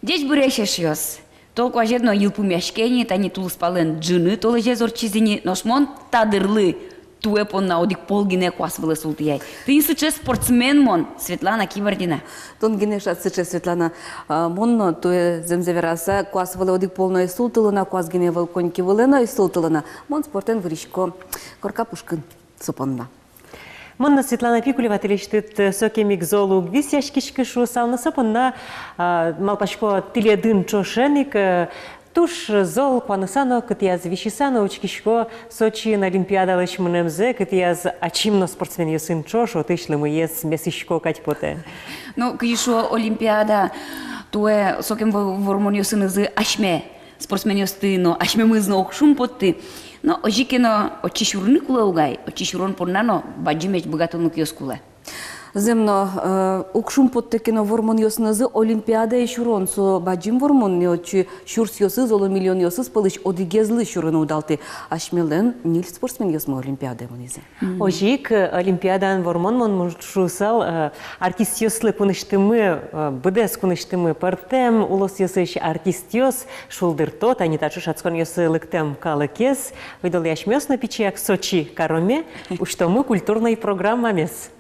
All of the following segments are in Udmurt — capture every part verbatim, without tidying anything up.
Ӟечбуресь, эшъёс! Тол куазед но йылпумъяське ини, тани тулыспалэн ӝыны толэзез ортчиз ини, нош мон та дырлы туэ понна одӥг пол гинэ куас вылэ султӥ ай. Тӥни сыӵе спортсмен мон, Светлана Кибардина. Тон гинэ шат сыӵе, Светлана. А, мон но туэ, зэмзэ вераса, куас вылэ одӥг пол но ӧй султылы на, куас гинэ ӧвӧл, коньки вылэ но ӧй султылы на. Мон спортэн вырисько корка пушкын, со понна. Мон но, Светлана Пикулева, тӥлесьтыд сокем ик зол уг висъяськиськы шуысал но, со понна, а, малпасько, тӥледын ӵошен ик, э, туж зол куаныса но, кытӥяз висьыса но учкисько Сочиын Олимпиадалэсь мынэмзэ, кытӥяз ачим но спортсменъёсын ӵош отысь лымыез месӥсько кадь потэ. Ну, кызьы шуо, Олимпиада туэ сокем во-, вормонъёсынызы асьме спортсменъёсты но, асьмемыз но уг шумпотты. Но озьы ке но, отчы сюрыны кулэ угай, отчы сюрон понна но бадӟымесь быгатонлыкъёс кулэ. Зэм но, э, уг шумпоттэ ке но вормонъёсынызы, Олимпиадае сюрон — со бадӟым вормон ни, отчы сюрсъёсыз, оло миллионъёсыз пӧлысь одӥгезлы сюрыны удалтэ. Асьмелэн ньыль спортсменъёсмы Олимпиадае мынӥзы. Озьы ик, э, Олимпиадаын вормон мон, мон шуысал, э, артистъёслы, кунысьтымы, э, быдэс кунысьтымы, пӧртэм улосъёсысь артистъёс шулдырто тани таӵе ӵошатсконъёсы лыктэм калыкез. Ойдолэ, асьмеос но пичияк Сочи кароме, усьтомы культурной программамес.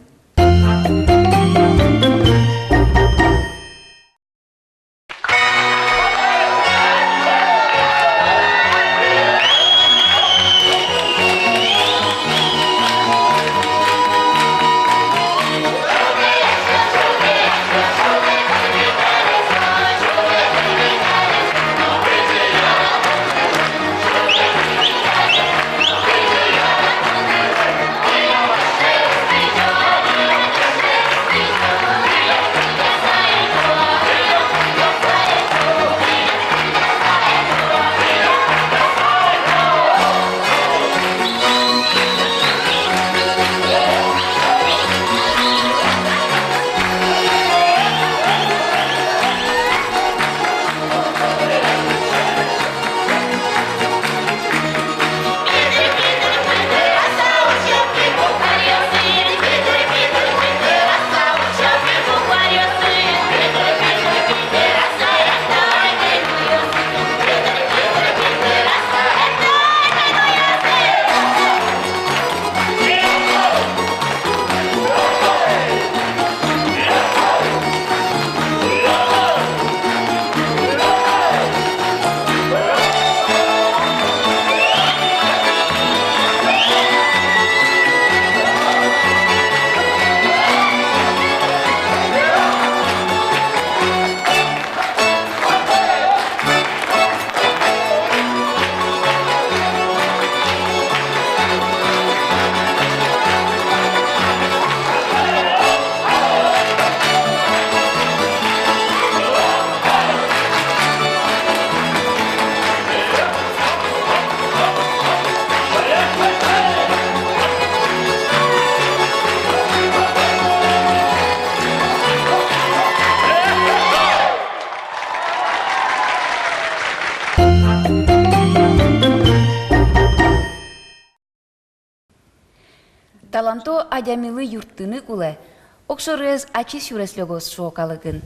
Таланто адямилы юрттыны кулэ, огшорыез ачиз сюрес лёгоз, шуо калыкын.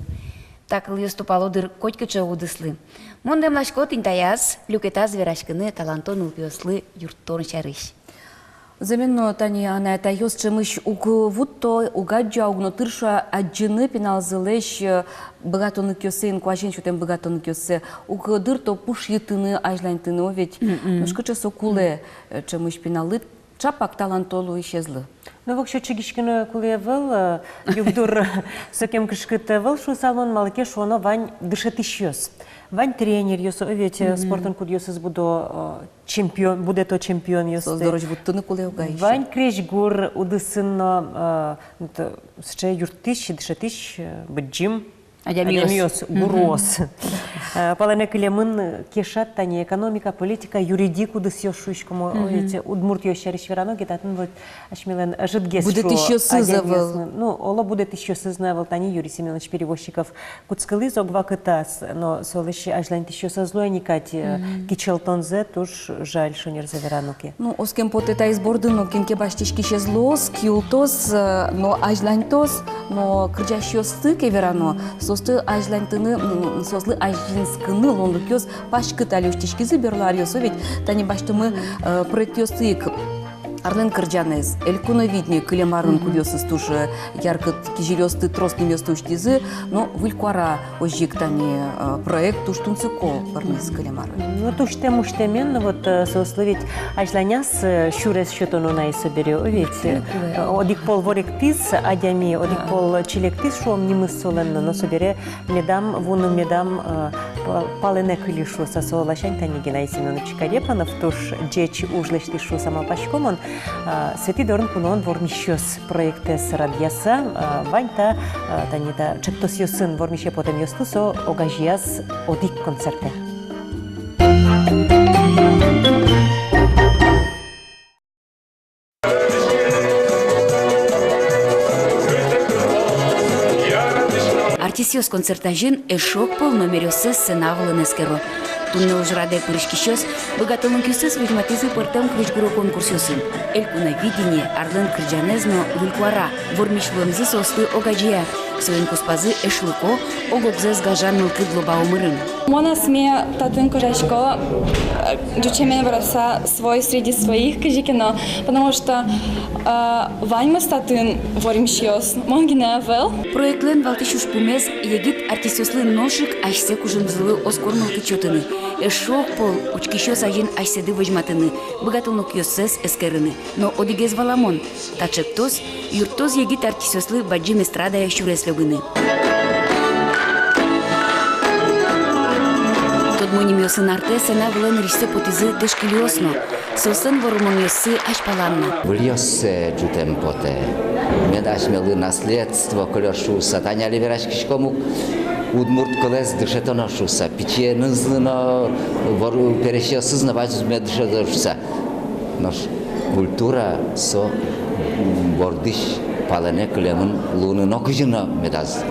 Та кылъёс тупало, дыр, котькыӵе удыслы. Мон дэмласько тӥни таяз люкетаз вераськыны таланто нылпиослы юрттон сярысь. Зэмен но, тани анай-атайёс ӵемысь уг вутто, уг адӟа, уг но тыршо адӟыны пиналзылэсь, э, быгатонлыкъёссэ, инкуазен сётэм быгатонлыкъёссэ, уг дырто пушйытыны, азьланьтыны, о ведь. Мгм. Нош кыӵе со кулэ, э, ӵемысь пиналлы, ӵапак таланто луисезлы. Ну, воксё чигиськыны кулэ ӧвӧл, э, югдур сокем кышкыт ӧвӧл, шуысал мон, малы ке шуоно, вань дышетӥсьёс, вань тренеръёс, о ведь, э, мгм, спортын кудъёсыз будо, э, чемпион, будэто чемпионъёсты. Соос дорозь вуттыны кулэ угай ещё. Вань крезьгур удысын но, э, вот, э, сыӵе юрттӥсь, дышетӥсь, э, быдӟым адямиос. Адямиос, мгм, гуруос. Э, палэнэ кылемын, э, кешад тани экономика, политика, юридик удысъёс шуиськом, о, мгм, ведь удмуртъёс сярысь верано ке, татын вот асьмелэн ӧжытгес шуо. Будэтӥсьёсыз ӧвӧл. Адямиосмы, ну, оло, будэтӥсьёсыз но ӧвӧл, тани Юрий Семёнович Перевозчиков кутскылӥз ог вакытаз, но солэсь азьланьтӥсьёсыз ӧз луэ ни кадь, э, мгм, кичӧлтонзэ, туж жаль, шонерзэ верано ке. Ну, оскем потэ, таиз бордын но кин ке басьтӥськисез луоз, киултоз, э, но азьланьтоз, но кырӟасьёсты ке верано, соосты азьланьтыны, м, соослы азинскыны луонлыкъёс паськыт али усьтӥськизы берло аръёсы, ведь тани басьтӥмы, э, проектъёсты ик. «Арлэн кырӟанэз», «Элькуновидение», кылем арын, мгм, кудъёсыз туж яркыт кизилиосты, трос нимъёсты усьтӥзы, но «Выль куара», озьы ик тани, э, проект туж тунсыко пӧрмиз кылем арын. Ну, туж тем усьтэмен, но вот, э, соослы ведь азьланяз, э, сюрес сётоно на ик собере, о, ведь, э, одӥг пол воректӥз адями, одӥг пол чилектӥз, шуом, нимыз солэн но, но собере медам вуны, медам, э, па-, палэнэ кылиз шуыса, со ласянь тани Геннадий Семёнович Корепанов туж ӟеч уж лэсьтӥз шуыса малпасько мон, э, «Сэтӥ дорын куноын вормисьёс» проектэз радъяса, а, вань та, а, тани та ӵектосъёсын вормисе потэмъёсты со огазеяз одӥг концертэ. Артистъёс концерт азьын эшшо ог пол номеръёссэс сцена вылын эскеро. Туннэ ужрадэ пыриськисьёс быгатонлыкъёссэс возьматӥзы пӧртэм крезьгуро конкурсъёсын: «Элькуновидение», «Арлэн кырӟанэз» но «Выль куара». Вормись луэмзы соослы огазея. Соин куспазы эшлыко, ог-огзэс гажан мылкыд лобао мырын. Мон асме татын кырӟасько, э, ӟучемен вераса, свой среди своих кызьы ке но, потому что, э, ваньмыз татын вормисьёс, мон гинэ ӧвӧл. Проектлэн валтӥсь ужпумез — егит артистъёслы нош ик асьсэ кужымзылы оскон мылкыд сётыны, эшшо ог пол учкисьёс азьын асьсэды возьматыны, быгатонлыкъёссэс эскерыны. Но одӥгез валамон: та ӵектос юрттоз егит артистъёслы бадӟым эстрадая сюрес лёгыны. Тодмо нимъёсын артэ сцена вылэ нырысьсэ потӥзы дышкылъёс но. Соослэн вормонъёссы азьпалан на. Выльёссэ ӝутэм потэ. Мед асьмелы наследство кылёз шуыса. Тани али вераськиськом ук, удмурт кылэз дышетоно шуыса. Пичиенызлы но, вор-, пересьёсыз но вазь мед дышетоно шуыса. Нош культура со, м, бордысь палэнэ кылемын луыны нокызьы но медаз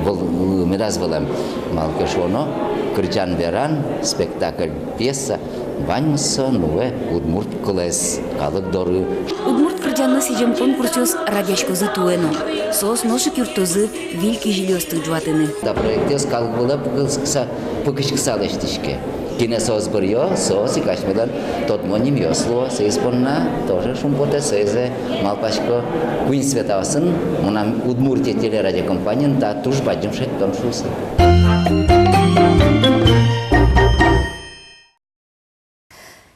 выл-, медаз вылэм. Малы ке шуоно, кырӟан-веран, спектакль, пьеса, ваньмыз со нуэ удмурт кылэз калык доры. Удмурт кырӟанлы сӥзем конкурсъёс радъяськозы туэ но. Соос нош ик юрттозы виль кизилиосты ӝуатыны. Та проектъёс калык вылэ пыкыскыса, пыкыскыса лэсьтӥське. Кинэ соос быръё, соос ик асьмелэн тодмо нимъёс луо. Соиз понна тоже шумпотэ, соизэ малпасько, куинь светаосын «Мынам Удмуртие» телерадиокомпаниын та туж бадӟым шедьтон шуыса.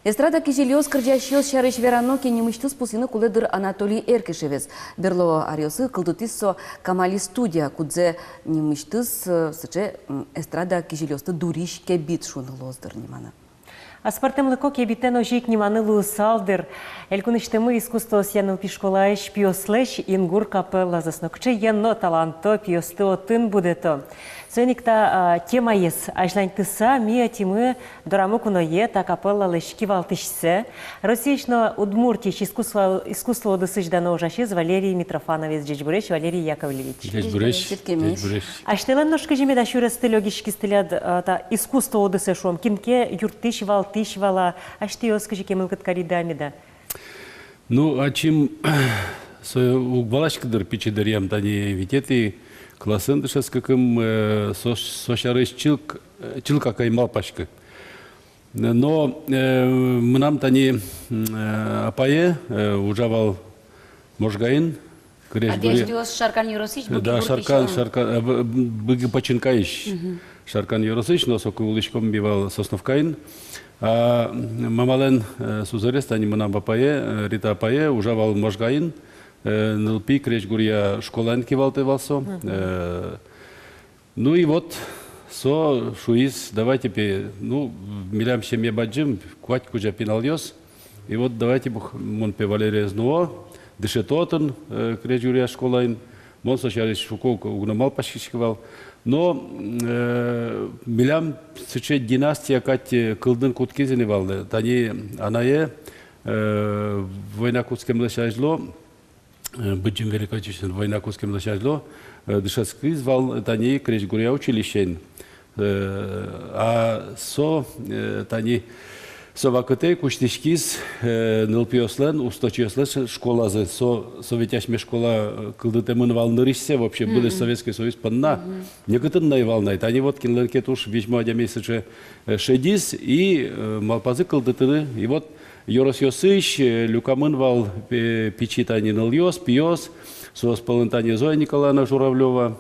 Эстрада кизилиос, кырӟасьёс сярысь верано ке, нимысьтыз пусйыны кулэ, дыр, Анатолий Эркишевез. Берло аръёсы кылдытӥз со «Камали» студия, кудзэ нимысьтыз, э, сыӵе, м, эстрада кизилиосты дурись кебит шуыны луоз, дыр, ниманы. Аспӧртэмлыко кебитэн озьы ик ниманы луысал, дыр. Элькунысьтымы искусствоосъя нылпи школаысь пиослэсь «Ингур» капеллазэс но. Кыӵе ено таланто пиосты отын будэто. Соин ик та, а, темаез азьланьтыса, ми ӧтимы дорамы куное, та капеллалэсь кивалтӥсьсэ, Россиысь но Удмуртиысь искусство, искусство удысысь дано ужасез Валерий Митрофановез. Ӟечбуресь, Валерий Яковлевич. Ӟечбуресь. Ӟечбуресь. Ӟечбуресь. Асьтэлэн нош кызьы меда сюресты лёгиськиз тӥляд, а, та искусство удысэ, шуом, кин ке юрттӥсь-валтӥсь вал-а, асьтэос кызьы ке мылкыд кариды-а меда? Ну, ачим со уг валаськы, дыр, пичи дыръям, тани витетӥ классын дышетскыкым, э, со, со сярысь чылк-, э, чылкак ӧй малпаськы. Но, э, мынам тани, м, э, апае, э, ужа вал Можгаын, крезьгуре. А, дядь, Шаркан ёросысь, да, Быги гуртысь, Шаркан, а? Шаркан, э, Бы-, Быги Починкаысь. Мгм. Шаркан ёросысь, но соку улӥськом ми вал Сосновкаын. А мамалэн, э, сузэрез, тани мынам апае, э, Рита апае, ужа вал Можгаын, э, нылпи крезьгуръя школаын кивалтэ вал со. Мгм. Э, ну и вот со шуиз: «Давайте пе, ну, милям семья бадӟым, куать кузя пиналъёс. И вот давайте пе, мон пе Валериез нуо, дышето отын, э, крезьгуръя школаын». Мон со сярысь шуко уг но малпаськиськы вал. Но, э, милям сыӵе династия кадь, э, кылдыны кутскиз ини вал. Тани анае, э, война кутскемлэсь азьло, э, Быдӟым Великой Отечественной война кутскемлэсь азьло, э, дышетскиз вал тани крезьгуръя училищеын. Э, а со, э, тани со вакытэ ик усьтӥськиз, э, нылпиослэн, усточиослэн школазы. Со, со ведь асьме школа, э, кылдытэмын вал нырысьсэ вообще, быдэс Советской Союз понна. Нокытын но ӧй вал на. Тани вот кинлэн ке туж визьмо адямиез сыӵе, э, шедиз и, э, малпазы кылдытыны. И вот ёросъёсысь, э, люкамын вал, э, пичи тани нылъёс, пиос, соос пӧлын тани Зоя Николаевна Журавлёва.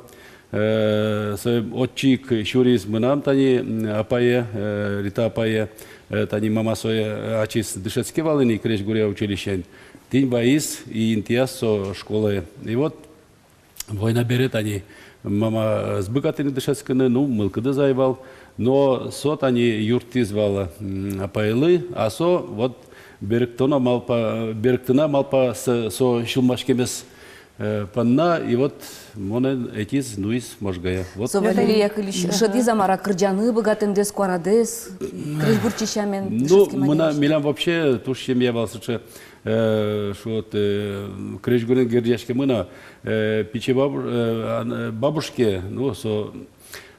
Э, со отчы ик сюриз мынам тани, м, апае, э, Рита апае, э, тани мама сое, э, ачиз дышетске вал ини крезьгуръя училищеын. Тӥни ваиз и интыяз со школае. И вот война бере тани мама, э, ӧз быгаты ни дышетскыны, ну, мылкыдыз ӧй вал. Но со тани юрттӥз вал, м, апаелы, а со вот берыктоно малпа, берыктыны малпа со, со сюлмаськемез, э, понна, и вот монэ ӧтиз, нуиз Можгае. Вот. Со Валерия кылысь шӧдӥз-а, мар-а, кырӟаны быгатэмдэс, куарадэс, крезьгурчи сямен. Ну, дышетскем мына адямиысь. Милям вообще туж семья вал сыӵе, э, шуод, э, крезьгурен герӟаськемын, э, пичи бабу-, э, ан-, э, бабушке, ну, со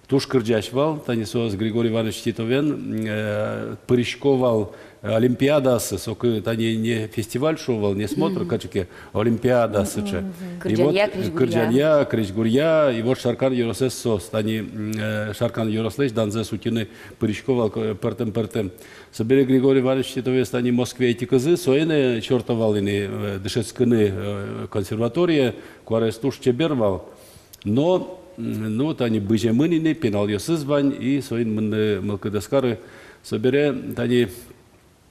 туж кырӟась вал, тани соос Григорий Иванович Титовен, э, пырисько вал олимпиадаосы, соку тани не фестиваль шуо вал, не смотр, кыӵе ке, олимпиадаосы сыӵе. И вот, кырӟанъя, э, крезьгуръя. Кырӟанъя, крезьгуръя, и вот Шаркан ёросэз соос, тани, м, э, Шаркан ёрослэсь данзэс утьыны пырисько вал, э, пӧртэм-пӧртэм. Собере Григорий Иванович Титовез тани Москвае ӧтикузы, соин, э, чорто вал ини, э, дышетскыны, э, консерваторие, куараез туж чебер вал. Но, м, ну, тани быземын ини, пиналъёсыз вань, и соин мынны мылкыд ӧз кары. Собере тани,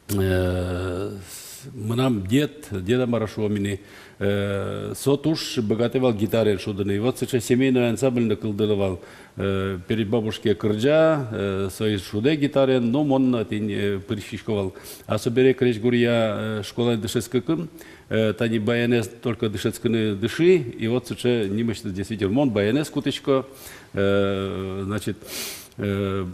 э, с-, мынам дед, дед-а, мар-а шуом ини, э, со туж быгатэ вал гитараен шудыны. И вот сыӵе семейной ансамбль но кылдылэ вал. Э, перечь бабушке кырӟа, э, соиз шудэ гитараен, но мон но тӥни, э, пыриськисько вал. А собере крезьгуръя, э, школаын дышетскыкум, э, тани баянэз только дышетскыны дыши, и вот сыӵе нимысьтыз действительно мон баянэз кутӥсько, э, значит, э,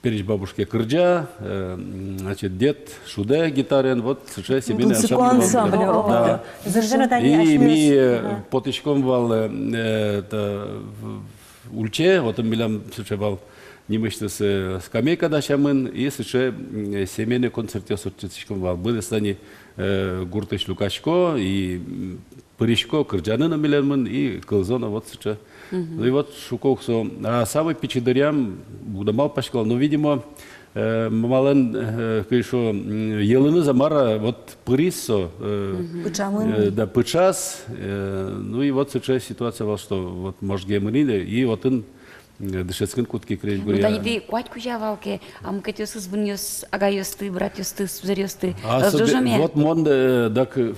перечь бабушке кырӟа, э, м, значит, дед шудэ гитараен, вот сыӵе семейный ансамбль. Дунсыко ансамбль, о. Да. И ми, э, потӥськом вал, э, это, в-, ульчае, отын милям сыӵе вал нимысьтыз, э, скамейка дасямын, и сыӵе, м, семейный концертъёс ортчытӥськом вал. Быдэс тани, э, гуртысь люкасько, и, м, пырисько, кырӟаны но милемын, и кылзо но, вот сыӵе. Ну и вот шуко ук со. А самой пичи дыръям, уг но малпаськы вал, но, видимо, э, мамалэн, э, кызьы шуо, м, йӧлыныз-а, мар-а, вот пыриз со, э, пыӵамын, э, да, пыӵаз, э, ну и вот сыӵе ситуация вал, что вот Можгае мынӥ, и отын, э, дышетскыны кутски крезьгуръя. Ну, тани тӥ куать кузя вал ке, а мукетъёсыз, вынъёс, агайёсты, братъёсты, сузэръёсты, а ӧз со ӝожоме? Вот мон, э, дак, э,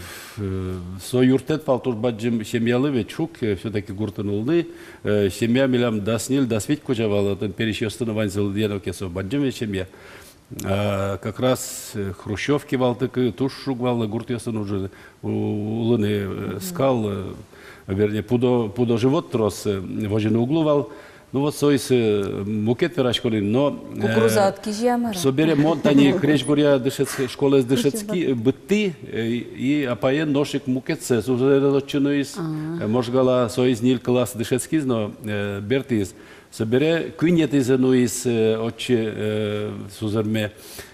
со юрттэт вал туж бадӟым семьялы ведь шуг, э, всё-таки гуртын улыны, э, семья милям дас ньыль, дас вить кузя вал, отын пересьёсты но ваньзэ лыдъяно ке, со бадӟым ведь семья. А как раз, э, хрущёвки валтӥське, туж шуг вал гуртъёсын уже у-, улыны, э, скал, э, вернее, пудо, пудо-живот трос, э, возьыны уг луы вал. Ну вот соиз, э, мукет вераськон ини, но, э, кукуруза ӧд кизьы-а, мар-а? Собере мон тани крезьгуръя дышетс-, школаез дышетски, э, быттӥ, э, и апае нош ик мукетсэ сузэрез отчы нуиз, э, Можгала, соиз ньыль класс дышетскиз но, э, бертӥз. Собере куинетӥзэ нуиз, э, отчы, э, сузэрме,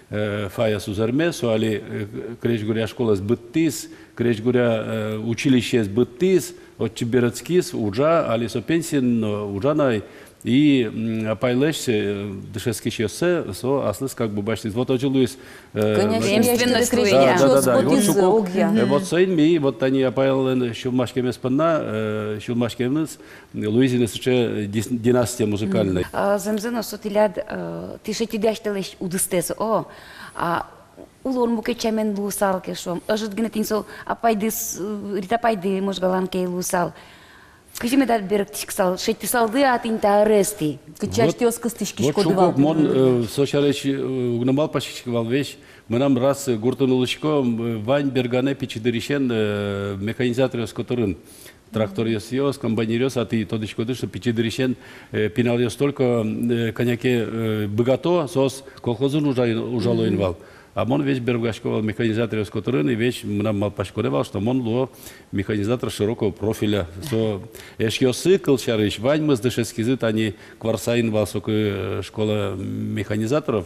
э, Фая сузэрме, со али, э, крезьгуръя школаез быттӥз, крезьгуръя, э, училищеез быттӥз, отчы берытскиз, ужа, али со пенсиын но ужа на. И, м, апайлэсь, э, дышетскисьёссэ со аслыз как бы басьтӥз. Вот озьы луиз, э, преемственность луиз. Да, да, да, да. И вот шуко, э, вот соин ми, вот тани апайлэн сюлмаськемез понна, э, сюлмаськемыз луиз ини сыӵе дис-, династия музыкальной. А, зэмзэ но со тӥляд, э, тӥ шедьтӥды асьтэлэсь удыстэс, о, а, улон мукет сямен луысал ке, шуом, ӧжыт гинэ тӥни со апайдыз, э, Рита апайды Можгалан ке луысал. Кызьы меда берыктӥськысал, шедьтысалды-а тӥни та ӧрез тӥ? Кыӵе асьтэос кыстӥськоды вал? Вот шуко ук, мон, э, со сярысь, э, уг но малпаськиськы вал весь. Мынам раз, э, гуртын улӥсько, э, вань берганэ пичи дырысен, э, механизаторъёс котырын. Тракторъёсъёс, комбайнеръёс, а тӥ тодӥськоды, что пичи дырысен, э, пиналъёс только, э, кӧня ке, э, быгато, соос колхозын ужа-, ужало ини вал. А мон весь бер быгасько вал механизаторъёс котырын, и весь мынам малпаськоне вал, что мон луо механизатор широкого профиля. Со эшъёсы, кылсярысь, ваньмыз дышетскизы, тани куарса ини вал соку, э, школа механизаторов.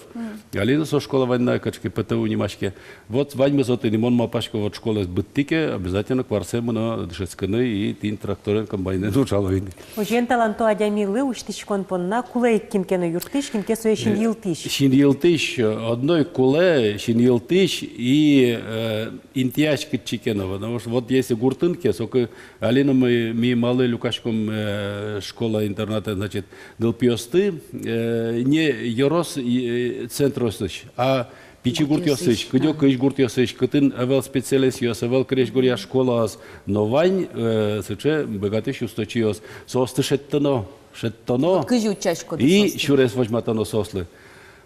Али но со школа вань на, кыӵе ке ПТУ нимаське. Вот ваньмыз отын ини, мон малпасько, вот школаез быдтӥ ке, обязательно куарсэ мыно дышетскыны, и тӥни тракторен, комбайнен ужало ини. Озьыен, таланто адямилы усьтӥськон понна кулэ ик кин ке но юрттӥсь, кин ке сое синйылтӥсь. Э, синйылтӥсь, э, одно ик кулэ, синйылтӥсь и, э, интыяськытчи ке но, потому что вот если гуртын ке, соку али но ми, ми малы люкаськом, э, школа-интернатэ, значит, нылпиосты, э, не ёрос, э, центръёсысь, а пичи гуртъёсысь, кыдёкысь гуртъёсысь, кытын ӧвӧл специалистъёс, ӧвӧл крезьгуръя школаос, но вань, э, сыӵе быгатӥсь усточиос. Соосты шедьтоно, шедьтоно. Вот кызьы утчаськоды и сюрес возьматоно соослы.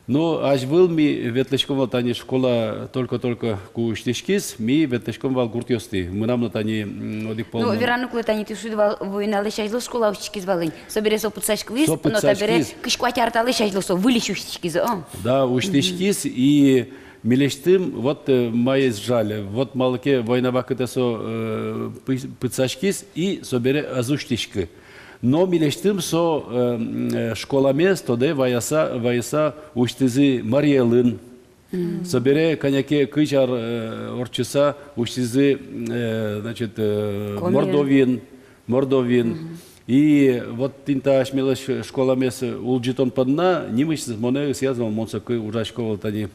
Ну, азьвыл ми ветлӥськом вал, тани школа только-только ку усьтӥськиз, ми ветлӥськом вал гуртъёстӥ. Мынам но тани, м, одӥг пол... Ну, вераны кулэ, тани тӥ шуиды вал, войналэсь азьло школа усьтӥськиз вал ини. Собере со пытсаськылӥз, но табере кызь куать ар талэсь азьло со выльысь усьтӥськиз, о. Да, усьтӥськиз, и милесьтым, вот, э, маиз жаль, вот малы ке война вакытэ со, э, пы-, пытсаськиз, и собере ӧз усьтӥськы. Но милесьтым со, э, м, э, школамес тодэ вайыса, вайыса усьтӥзы Марий Элын. Собере кӧня ке кызь ар, э, ортчыса усьтӥзы, э, значит, э, Мордовиын, Мордовиын. И вот тӥни та асьмелэсь школамес улӟытон понна нимысьтыз монэ ысъяз вал, мон соку ужасько вал тани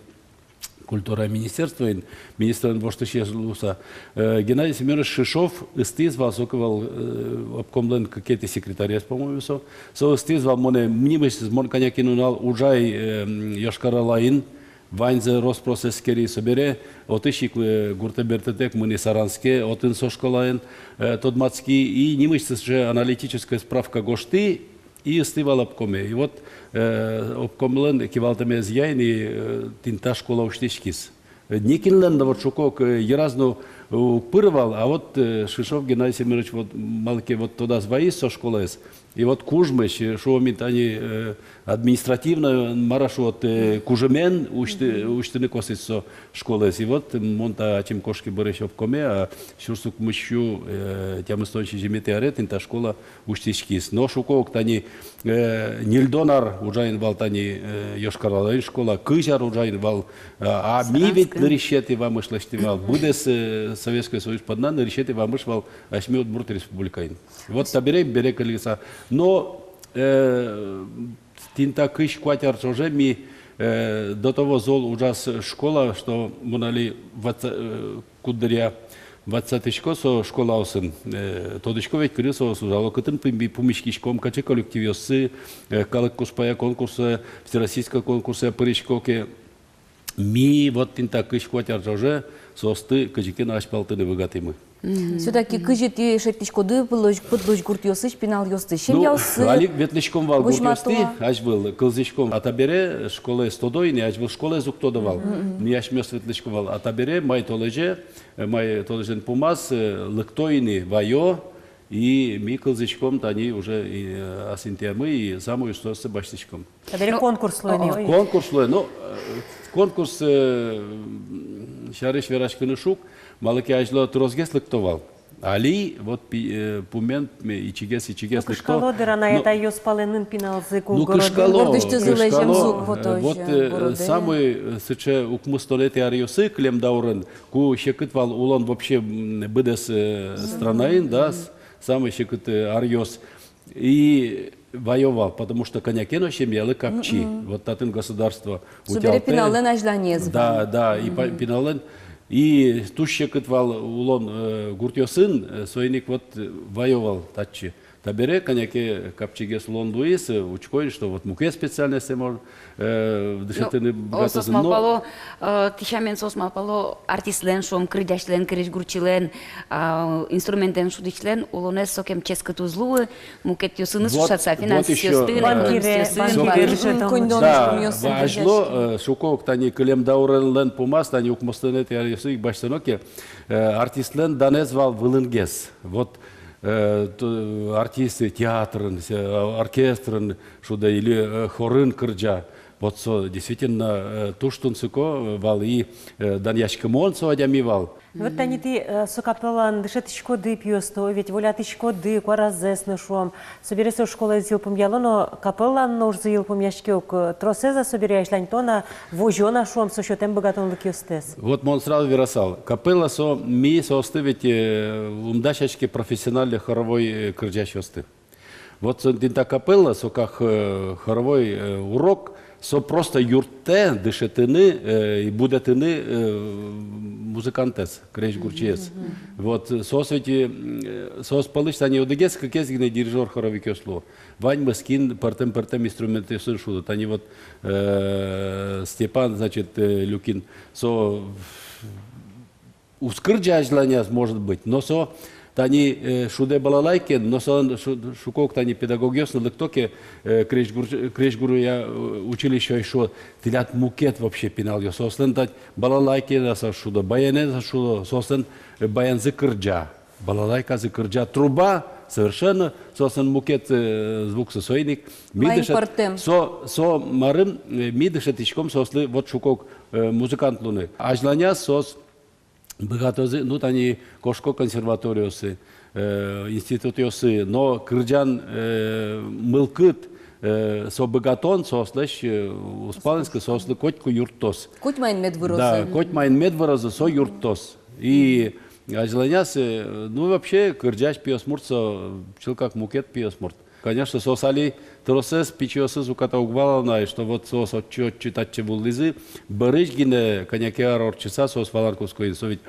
культура министерствоын, министрен воштӥсез луыса. Э, Геннадий Семёнович Шишов ыстӥз вал, соку вал, э, обкомлэн кыкетӥ секретарез, по-моему, со. Со ыстӥз вал монэ нимысьтыз, мон кӧня ке нунал ужай, э, м, Йошкар-Олаын, ваньзэ рос-прос эскери, собере отысь ик, э, гуртэ бертытэк мынӥ Саранске, отын со школаен, э, тодматски, и нимысьтыз сыӵе аналитической справка гожтӥ, и ыстӥ вал обкоме. И вот, э, обкомлэн кивалтэмезъя ини, э, тӥни та школа усьтӥськиз. Э, нокинлэн но, вот шуко, э, йыраз но, э, уг пыры вал, а вот, э, Шишов Геннадий Семёнович, вот малы ке вот тодаз вайиз со школаез. И вот кужмысь, э, шуом ини тани, э, административно, мар-а шуод, э, кужымен усьты-, усьтыны косӥз со школаез. И вот мон та ачим кошки бӧрысь обкоме, а сюрс укмыссю, э, тямыстон сизьыметӥ аре тӥни та школа усьтӥськиз. Но шуко ук, тани, э, ньыльдон ар ужа ини вал тани, э, Йошкар-Олаын школа, кызь ар ужа ини вал, э, а ми ведь нырысетӥ вамыш лэсьтӥм вал, быдэс, э, Советской Союз понна нырысетӥ вамыш вал асьме Удмурт Республикаын. Вот табере бере кылиса. Но, э, тӥни та кызь куать ар ӵоже ми, э, до того зол ужаз школа, что мон али ватса-, э, куддыръя ватсатӥсько со школаосын, э, тодӥсько ведь, кыӵе соос ужало, кытын пум-, пумиськиськом, кыӵе коллективъёссы, э, калык куспая конкурсэ, всероссийской конкурсэ пырисько ке, ми вот тӥни та кызь куать ар ӵоже соосты кызьы ке но азьпалтыны быгатӥмы. Всё-таки кызьы тӥ шедьтӥськоды пыдлось-, пыдлось гуртъёсысь пиналъёсты, ну, семьяоссы? Али ветлӥськом вал гуртъёстӥ, азьвыл кылзӥськом, а табере школаез тодо ини, азьвыл школаез уг тодо вал. Ми асьмеос ветлӥськом вал, а табере май толэзе, э, май толэзьлэн пумаз, э, лыкто ини, ваё, и ми кылзӥськом тани уже, и, э, ас интыямы, и самой устоез басьтӥськом. Табере конкурс луэ ни, ой. Конкурс луэ, ну, э, конкурс, э, м, сярысь вераськыны шуг, малы ке азьло тросгес лыкто вал. Али вот пи-, э, пумен, э, ичигес, ичигес лыкто. Ну, кышкало дыр, анай-атайёс палэнын пиналзы, ну, кышкало, кышкало. Городысьтызы лэземзы уг поты, вот, э, городэ. Самой, э, сыӵе укмыстонэтӥ аръёсы кылем даурын, ку секыт вал улон вообще, м, быдэс, э, странаын, да, с-, самой секыт, э, аръёс. И ваё вал, потому что кӧня ке но семьялы капчи. Вот татын государство утялтэ. Собере пиналлэн азьланез вань. Да, да, и па-, пиналлэн, и туж секыт вал улон, э, гуртъёсын, э, соин ик вот, э, ваё вал татчы. Табере кӧня ке капчигес улон луиз, э, учко ини, что вот мукет специальностьсэ мон э, дышетыны быгатозы. Ну, соос малпало, э, тӥ сямен соос малпало, артистлэн, шуом, кырӟасьлэн, крезьгурчилэн, а, инструментэн шудӥсьлэн улонэз сокем ческыт уз луы, мукетъёсыныз ушатса, финансистъёсын, экономистъёсын, банкиръёсын. Да, азьло, э, шуко ук, тани кылем дауренлэн пумаз, тани укмыстонэтӥ аръёсы ик басьтоно ке, э, артистлэн данэз вал вылынгес. Вот. э, то, артистъёс театрын, э, оркестрын шудэ или, э, хорын кырӟа. Вот со действительно, э, туж тунсыко, э, вал и, э, данъяськымон со адями вал. Вот тани тӥ, э, со капеллаын дышетӥськоды пиосты, ведь волятӥськоды куаразэс но, шуом. Собере со школаез йылпумъяло но, капеллаын но ужзы йылпумъяське ук, э, тросэз-а собере азьланьтоно, возёно, шуом, со сётэм быгатонлыкъёстэс? Вот мон сразу верасал. Капелла со, ми соосты ведь, э, ум дасяське профессиональной хоровой, э, кырӟасьёсты. Вот со тӥни та капелла, со как, э, хоровой, э, урок, со просто юрттэ дышетыны, э, и будэтыны, э, музыкантэз, крезьгурчиез. Вот, э, соос ведь, э, соос пӧлысь тани одӥгез-кыкез гинэ дирижёр хоровикъёс луо. Ваньмыз, кин пӧртэм-пӧртэм инструментъёсын шудо. Тани вот, э, Степан, значит, э, Люкин, со уз кырӟа азьланяз, может быть, но со тани, э, шудэ балалайкаен, но со шу-, шуко ук, тани педагогъёс но лыкто ке, э, крезьгур-, крезьгуръя, э, училищеозь, шуо: тӥляд мукет вообще пиналъёс. Соослэн тани балалайкаен-а со шудо, баянэн-а со шудо, соослэн, э, баянзы кырӟа, балалайказы кырӟа, труба совершенно, соослэн мукет, э, звуксы. Соин ик ми дышет-, со, со марым, э, ми дышетӥськом соослы вот шуко ук, э, музыкант луыны. Азьланяз соос быгатозы, ну, тани кошко консерваториосы, э, институтъёсы, но кырӟан, э, мылкыд, э, со быгатон соослэсь, э, уз палэнскы, соослы котьку юрттоз. Котьмаин мед вырозы. Да, котьмаин мед вырозы, со юрттоз. И азьланяз, э, ну, вообще, кырӟась пиосмурт со чылкак мукет пиосмурт. Конечно, соос али тросэз, пичиосыз уката уг валало на ай, что вот соос отчы, отчы, татчы вуылӥзы, бӧрысь гинэ кӧня ке ар ортчыса соос валаны кутско ини, со ведь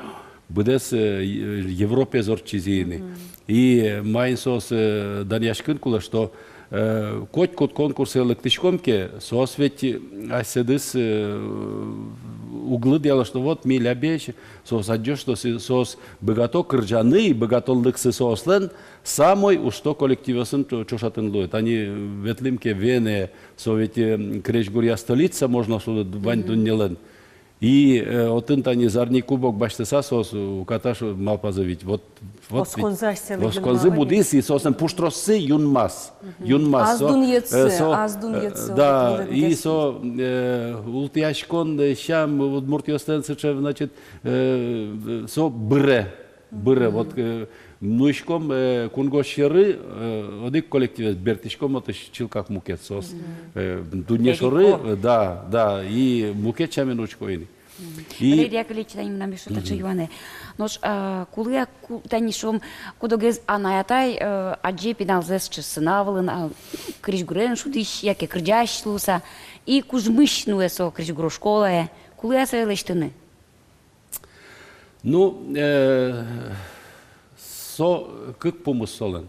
быдэс, э, Европаез ортчизы ини. И маин соос, э, данъяськыны кулэ, что, э, котькуд конкурсэ лыктӥськом ке, соос ведь, э, асьсэдыз, э, уг лыдъяло, что вот ми лябесь, соос адӟо, что со-, соос быгато кырӟаны, быгатонлыксы соослэн самой усто коллективъёсын чо-, ӵошатыны луэ. Тани ветлӥм ке Венае, со ведь, э, крезьгуръя столица, можно шуыны, вань дуннелэн. И, э, отын тани «Зарни кубок» басьтыса, соос уката малпазы ведь. Вот, вот ведь. Осконзы асьсэлы. Осконзы юнмало будӥз, и соослэн пуштроссы юнмаз. Юнмаз. Ас дунъетсы, э, со, ас дунъетсы, э, да, вот, и со, э, ултӥяськон, э, сям, удмуртъёслэн сыӵе, значит, э, со быре. Быре, вот, э, нуиськом, э, кунгож сьӧры, э, одӥг коллективез, бертӥськом отысь чылкак мукет, соос, э, дунне шоры, э, да, да, и мукет сямен учко ини. И Валерий Яковлевич, тани мынам эшшо таӵе юанэ. Нош, а, кулэ-а ку-, тани, шуом, куд-огез анай-атай, э, адӟе пиналзэс сыӵе сцена вылын, а, крезьгурен шудӥсь яке кырӟась луыса, и кужмысь нуэ со крезьгуро школае, кулэ-а сое лэсьтыны? Ну, э, со кык пумыз солэн.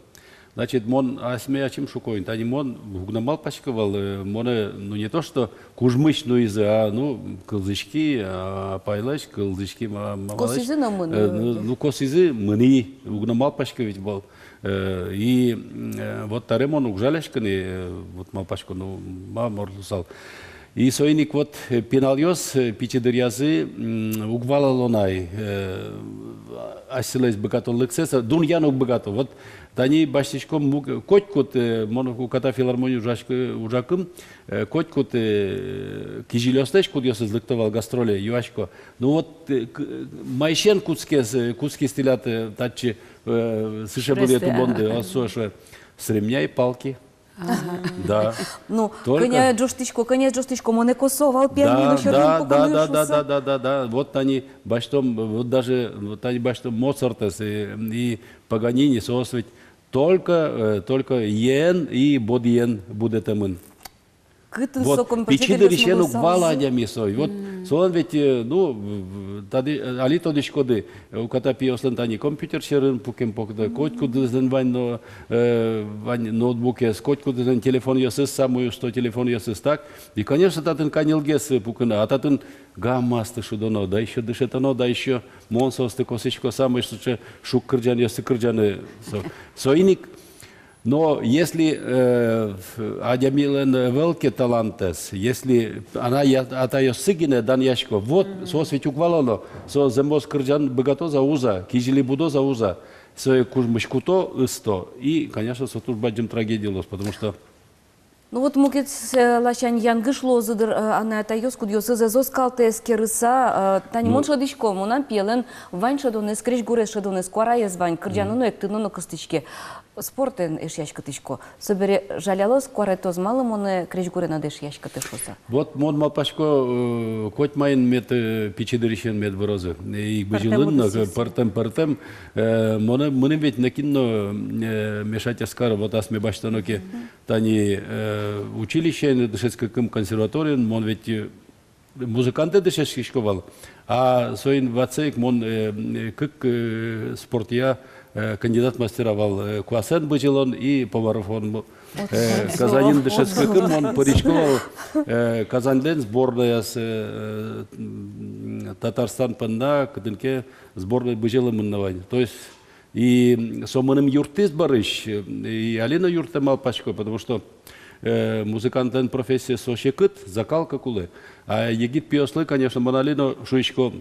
Значит, мон асьме ачим шуко ини, тани мон уг но малпаськы вал, э, монэ, ну, не то что кужмысь нуизы, а, ну, кылзӥськи, а, апайлэсь, кылзӥськи, ма-, мамалэсь. Косӥзы но мынӥ. Э, ну, ну, косӥзы, мынӥ, уг но малпаськы ведь вал. Э, и, м, э, вот табере мон уг жаляськы ни, э, вот малпасько, ну, ма мар луысал. И соин ик вот, э, пиналъёс, э, пичи дыръязы, м, уг валало на ай, э, асьсэлэсь быгатонлыксэс, э, дунъяны уг быгато. Вот тани басьтӥськом муг-, котькуд, э, мон уката филармоние ужаськы-, ужакум, э, котькуд, э, кизилиослэсь, кудъёсыз лыкто вал гастроле, юасько: ну вот, э, к-, майсен кутскиз, э, кутскиз тӥляд, э, татчы, э, сыӵе быре тубонды, а со шуэ: с ремня и палки. Ага. Да. Ну, только кӧня ӝожтӥсько, кӧня ӝожтӥсько, монэ косо вал пианино сьӧрын пукыны шуыса. Да, да, да, да, да, да. Вот тани басьтом, вот даже, вот тани басьтом Моцартэз и, и Паганини, соос ведь только, э, только йӧн и бодьыен будэтэмын. Кытын вот со композитор пичи дырысен уг вал адями со. Вот солэн ведь, э, ну, в-, в-, тады, э, али тодӥськоды, э, уката пиослэн тани компьютер сьӧрын пукем потэ, котькудӥзлэн вань но, э, вань ноутбукез, котькудӥзлэн телефонъёсыз, самой усто телефонъёсыз, так? И, конечно, татын каньылгес, э, пукыны, а татын гаммаосты шудоно, да ещё дышетоно, да ещё мон соосты косӥсько самой сыӵе шуг кырӟанъёсты кырӟаны. Со-, соин ик Но если, э, адямилэн ӧвӧл ке талантэз, если анай-атайёссы гинэ данъясько, вот, соос ведь уг валало, со зэмос кырӟаны быгатоз-а, уз-а, кизили будоз-а, уз-а. Сое кужмысь куто, ысто. И, конечно, со туж бадӟым трагедия луоз, потому что... Ну вот мукет, э, ласянь янгыш луозы дыр, э, анай-атайёс, кудъёсыз ӧз оскалты эскерыса, э, тани мон шӧдӥсько, мынам пиелэн вань шӧдонэз, крезьгурез шӧдонэз, куараез вань, кырӟаны но, эктыны но кыстӥське. Спортэн эшъяськытӥсько. Собере жалялоз, куаретоз, малы монэ крезьгурен ӧд эшъяськыты шуыса. Вот мон малпасько, э, коть маин мед, э, пичи дырысен мед вырозы. Э, ик бызьылын но, пӧртэм, пӧртэм. Э, монэ, мыным ведь нокин но, э, мешать ӧз кары, вот асме басьтоно ке, тани, э, училищеын дышетскыкым, консерваториын, мон ведь, э, музыкантэ дышетскисько вал. А соин ватсэ ик мон, э, э, кык, э, спортъя, э, кандидат мастера вал, э, куасэн бызьылон и по марафону. Э, Казаньын дышетскыкым мон пырисько вал, э, Казаньлэн сборнояз, э, м, Татарстан понна кытын ке сборной бызьылэмын на вань. То есть и со мыным юрттӥз бӧрысь, и али но юрттэ, малпасько, потому что, э, музыкантлэн профессиез со секыт, закалка кулэ. А егит пиослы, конечно, мон али но шуисько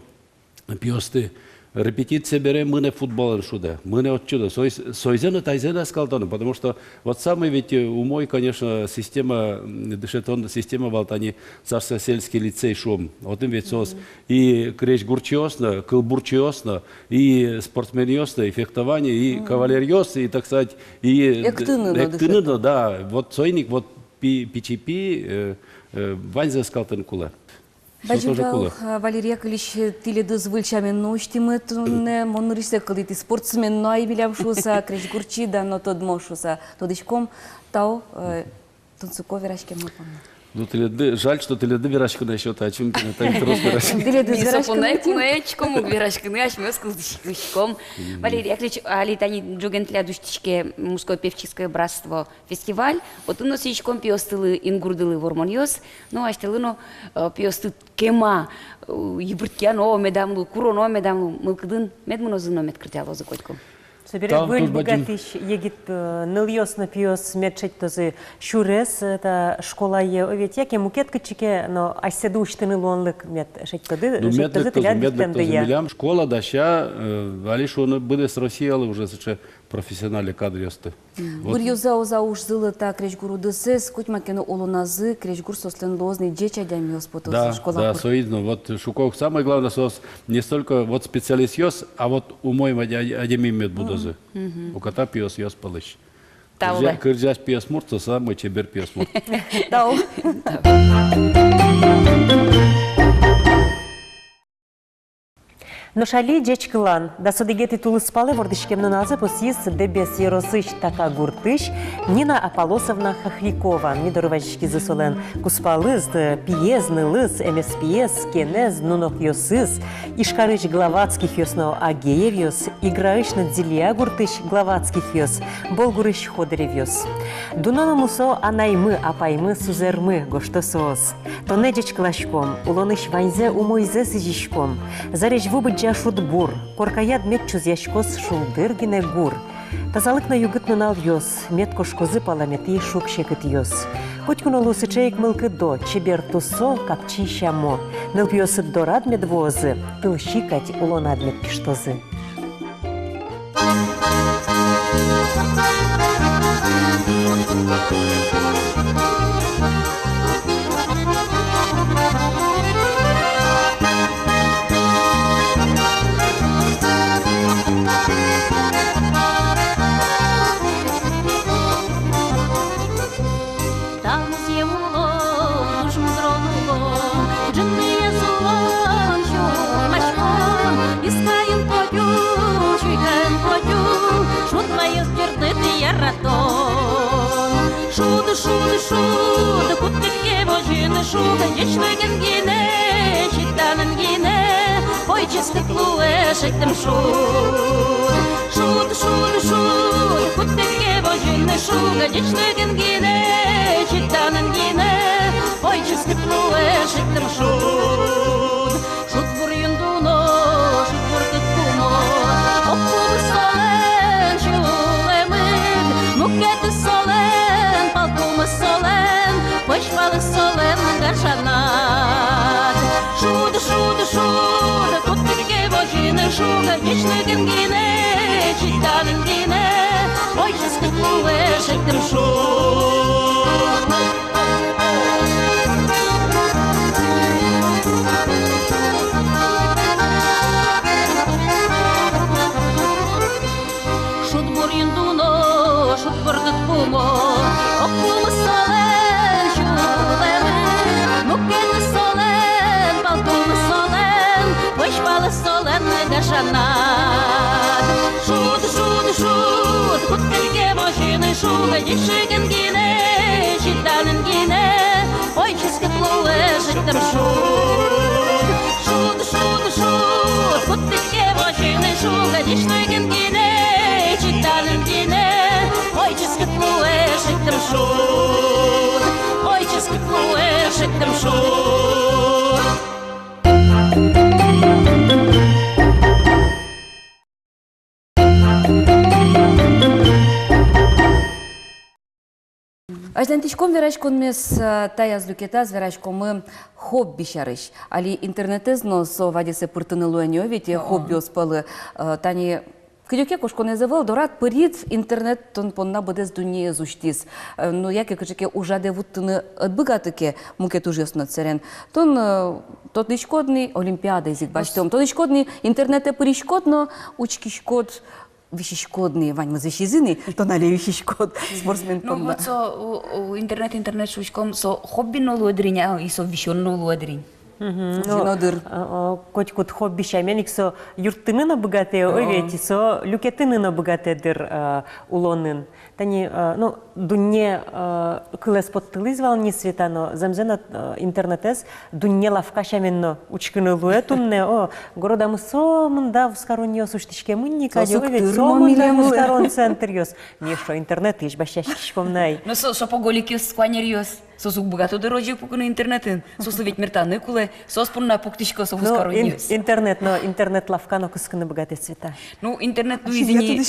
пиосты: репетиция бере мынэ футболэн шудэ, мынэ отчы но, соиз-, соизэ но, таизэ но оскалтоно, потому что вот самый ведь, э, умой, конечно, система, м, дышетон система вал тани Царскосельский лицей шуом. Отын ведь соос и крезьгурчиос но, кылбурчиос но, и спортсменъёс но, и фехтование, и кавалеръёс, и, так сказать, и эктыны но, эктыны но, да. Вот соин ик вот пи-, пичи пи, э, э, ваньзэ оскалтыны кулэ. Бадӟым тау, э, Валерий Яковлевич, тӥледыз выль сямен но усьтӥмы туннэ, мон нырысьсэ кылдӥ, тӥ спортсмен но ай милям шуыса, крезьгурчи да но тодмо шуыса. Тодӥськом, тау, э, тунсыко вераськеммы понна. Ну, тӥледлы, жаль, что тӥледлы вераськыны эшшо ачим гинэ, тани трос вераськыны. Тӥледлы вераськыны, куное, куное ӧтиськом ук вераськыны, асьмеос кылзӥськом. Валерий Яковлевич, али тани ӝоген тӥляд усьтӥське Мужское певческое братство фестиваль, отын но сӥзиськом пиостылы, ингурдылы вормонъёс, но асьтэлы но, э, пиосты кема, э, йыбырттъяно медам лу, куроно медам лу, мылкыдын мед мынозы но мед кырӟалозы котьку. Собере выль быгатӥсь егит, э, нылъёс но пиос мед шедьтозы сюрес, э, та школае, о ведь, яке мукет кытчы ке но асьсэды усьтыны луонлык мед шедьтоды, ну, шедьтозы тӥляд витьтонды я. Милям школа дася, э, али шуоно, быдэс Россиялы уже сыӵе профессиональной кадръёсты. Вот. Быръёзы-а оза ужзылы та крезьгур удысэз, коть ма ке но улоназы крезьгур соослэн луоз ни, ӟеч адямиос потозы школа пыр. Да, да, соин но. Вот шуко, самое главное, соос не столько вот специалистъёс, а вот умой адя-, адями мед будозы. Уката пиосъёс пӧлысь. Тау. Кырӟа-, кырӟась пиосмурт — со самой чебер пиосмурт. Тау. Нош али ӟеч кылан. Дас одӥгетӥ тулыспалэ вордӥськем нуналзэ пусйиз Дэбес ёросысь Така гуртысь Нина Аполосовна Хохрякова. Ми доры вазиськизы солэн кузпалыз, пиез, нылыз, эмеспиез, кенэз, нунокъёсыз. Ижкарысь Главатскихъёс но Агеевъёс, Играысь но Дзилиа гуртысь Главатскихъёс, Болгурысь Ходыревъёс. Дуно но мусо анаймы, апаймы, сузэрмы, гожто соос. Тонэ ӟечкыласьком, улонысь ваньзэ умойзэ сӥзиськом. Зарезь ву быдӟа шудбур, коркаяд мед чузъяськоз шулдыр гинэ гур. Тазалык но югыт нуналъёс, мед кошкозы паламетӥ шуг-секытъёс. Котьку но луы сыӵе ик мылкыдо, чебер тусо, капчи сямо. Нылпиосыд дорад мед вуозы, тылси кадь улонад мед пиштозы. Та музъем улон туж мудрон улон, ӝынызъя сюлмаськон, Искаын потӥ, Чуйкаын потӥ, шуд ваёз ӟырдыт яратон. Шуд, шуд, шуд, кутӥд ке возьыны шуг, ӟечлыкен гинэ, чиданэн гинэ, ой, ческыт луэ шедьтэм шуд. Шуд, шуд, шуд, кутӥд ке возьыны шуг, ӟечлыкен гинэ, чиданэн гинэ, ой, ческыт луэ шедьтэм шуд. Шудбур юн дуно, шудбур кык пумо, ог пумыз солэн сюлэмыд, мукетыз солэн, пал пумыз солэн, пӧсь палыз солэн гажанад. Шуд, шуд, шуд, кутӥд ке возьыны шуг, ӟечлыкен гинэ, чиданэн Шуд. Шудбурйын дуно, шудбурдыт пумо, ог пумы солэн сюлэмын, мукетыз солэн, палтумы солэн, вӧсь палыз солэн гажанад. Шуд, шуд, шуд, кутскиське возьыны шуг, ӟечогын гинэ, чиданын гинэ, ой, ческыт луэ шедьтэм шуд. Шуд, шуд, шуд, кутскиське возьыны шуг, ӟечогын гинэ, чиданын гинэ, ой, ческыт луэ шедьтэм шуд. Ой, ческыт луэ шедьтэм шуд. Азьланьтӥськом вераськонмес, а, таяз люкетаз вераськомы хобби сярысь. Али интернетэз но со вадесэ пыртыны луэ ни, о ведь, э, хоббиос пӧлы, э, тани кыдёке кошконэз ӧвӧл, дорад пырид, интернет тон понна быдэс дуннеез усьтӥз. Э, ну, яке кыӵе ке ужадэ вуттыны ӧд быгаты ке, мукет ужъёсынад сэрен. Тон, э, тодӥськод ни, олимпиадаез ик басьтом. Тодӥськод ни, интернетэ пыриськод но учкиськод, висиськод ни, ваньмыз висизы ни, тон али висиськод спортсмен понна. Ну, вот со, у, у, интернет, интернет шуиськом, со хобби но луэ дыр ини, а, и со висён но луэ дыр ини. Мгм. Ужано дыр. Ну, а, а, котькуд хобби сямен ик со юрттыны но быгатэ, ой, о, ведь, и со люкетыны но быгатэ дыр, а, улонын. Тани, а, ну, дунне, а, кылэз поттылӥз вал ни, Света, но зэмзэ но, а, интернетэз дунне лавка сямен но учкыны луэ туннэ, о, городамы сомында вузкаронъёс усьтӥськемын ни кадь, ой, ведь, сомында вузкарон центръёс. Ми эшшо интернетысь басьтӥськиськом на ай. Ну, со, шопоголикъёс, сканеръёс. Соос уг быгато дыр озьы пукыны интернетын. Соослы ведь мертаны кулэ, соос понна пуктӥсько со вузкаронъёс. Ну, ин-, интернет но, интернет лавка но кыскыны быгатэ, Света. Ну, интернет луиз ини.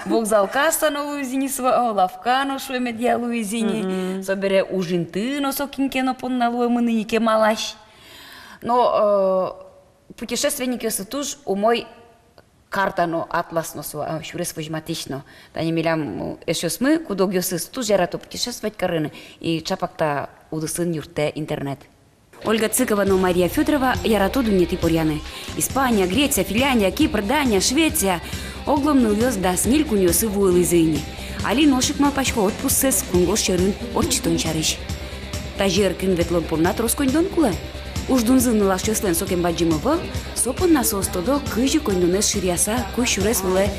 Вокзал касса но луиз ини, сва-, о, лавка но, шуэ, медиа луиз ини. Мгм. Собере уж инты но со кин ке но понна луэмын ини, кемалась. Но, э, путешественникъёслы туж умой карта но, атлас но со, а, сюрес возьматӥсь но. Тани милям, м, эшъёсмы, куд-огъёсыз туж ярато путешествовать карыны, и чапак та удысын юрттэ интернет. Ольга Цыкова но Мария Фёдорова ярато дуннетӥ поръяны. Испания, Греция, Финляндия, Кипр, Дания, Швеция. Огъя нылъёс дас ньыль кунъёсы вуылӥзы ини. Али нош ик малпасько отпусксэс кунгож сьӧрын ортчытон сярысь. Тазьы эркын ветлон понна трос коньдон кулэ. Уждунзы нылашъёслэн сокем бадӟым ӧвӧл, со понна соос тодо, кызьы коньдонэз шыръяса кузь сюрес вылэ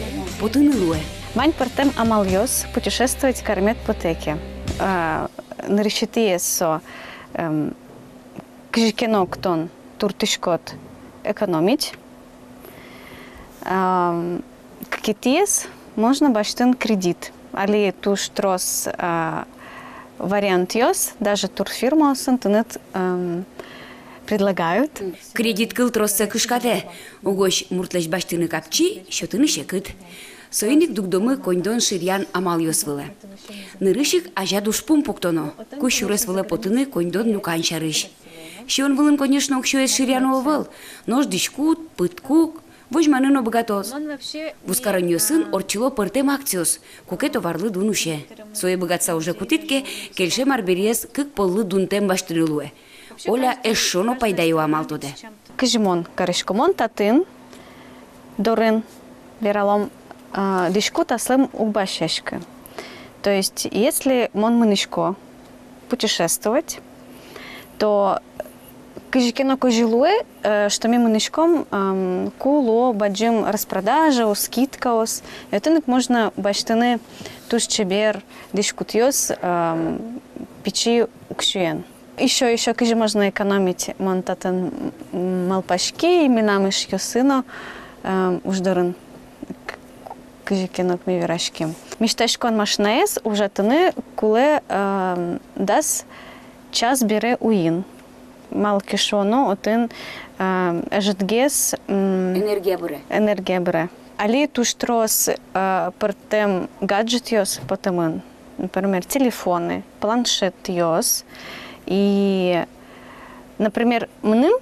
потыны луэ. Вань пӧртэм амалъёс путешествовать каремед потэ ке. А, нырысетӥез со, эм, кызьы ке но ик тон туртӥськод экономить. Ам, кыкетӥез, можно басьтыны кредит. Али туж трос, а, вариантъёс, даже турфирмаосын тыныд, ам, предлагают. Кредит кыл троссэ кышкатэ. Угось муртлэсь басьтыны капчи, сётыны секыт. Соин ик дугдомы коньдон шыръян амалъёс вылэ. Нырысь ик азяд ужпум пуктоно, кузь сюрес вылэ потыны коньдон люкан сярысь. Сиён вылын, конечно, уксёез шыръяно ӧвӧл, нош дӥськут, пыдкук возьманы но быгатоз. Вузкаронъёсын ортчыло пӧртэм акциос, куке товарлы дун усе. Сое быгатыса уже кутӥд ке, кельшем арбериез кык поллы дунтэм басьтыны луэ. Оля эшшо но пайдаё амал тодэ. Кызьы мон карисько, мон татын дорын, вералом, а, дӥськут аслым уг басьяськы. То есть, если мон мынӥсько путешествовать, то кызьы ке но кызьы луэ, э, что ми мынӥськом, ам, ку луо бадӟым распродажаос, скидкаос, и отын ик можно басьтыны туж чебер дӥськутъёс, ам, пичи уксёен. Ещё, ещё кызьы можно экономить, мон татын, м, малпаськи, мынам эшъёсы но, эм, уж дорын к-, кызьы ке но ик ми вераським. Мечтаськон машинаез ужатыны кулэ, эм, дас час бере уин. Малы ке шуоно, отын, эм, ӧжытгес, м, энергия быре. Энергия быре. Али туж трос, э, пӧртэм гаджетъёс потэмын. Например, телефоны, планшетъёс. И, например, мыным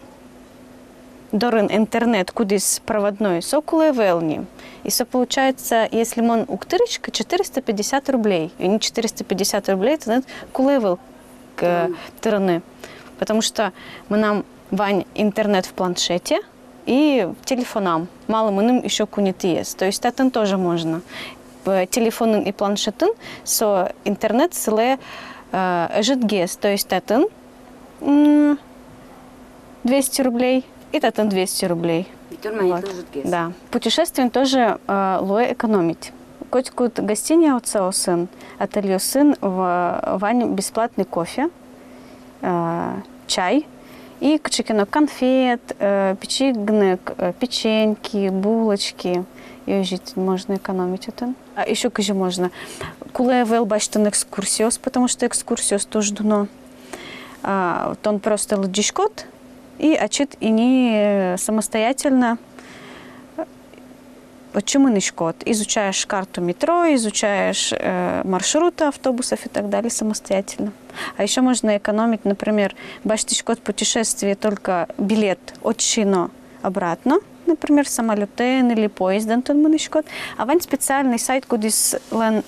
дорын интернет, кудӥз проводной, со кулэ ӧвӧл ни. И со получается, если мон уг тырӥськы, четыреста пятьдесят рублей. И не четыреста пятьдесят рублей тыныд кулэ ӧвӧл к-, тырыны. Потому что мынам вань интернет в планшете и в телефонам. Малы мыным ещё куинетӥез. То есть татын тоже можно. П-, телефонын и планшетын со интернет сылэ, э, ӧжытгес. То есть татын, м, двести рублей и татын двести рублей. Витёр маит. Вот. Ӧжытгес. Да. Путешествиен тоже, э, луэ экономить. Котькуд гостиниосын, отельёсын в-, вань бесплатный кофе, э, чай и кыӵе ке но конфет, э, пичи гинэ, э, печеньки, булочки. И озьы ик можно экономить отын. А ещё кызьы можно? Кулэ ӧвӧл басьтыны экскурсиос, потому что экскурсиос туж дуно. А, тон просто лыдӟиськод и ачид ини самостоятельно, э, отчы мынӥськод. Изучаешь карту метро, изучаешь, э, маршруты автобусов и так далее самостоятельно. А ещё можно экономить, например, басьтӥськод путешествие только билет отчы но обратно, например, самолётэн или поездэн тон мынӥськод. А вань специальный сайт, кудӥзлэн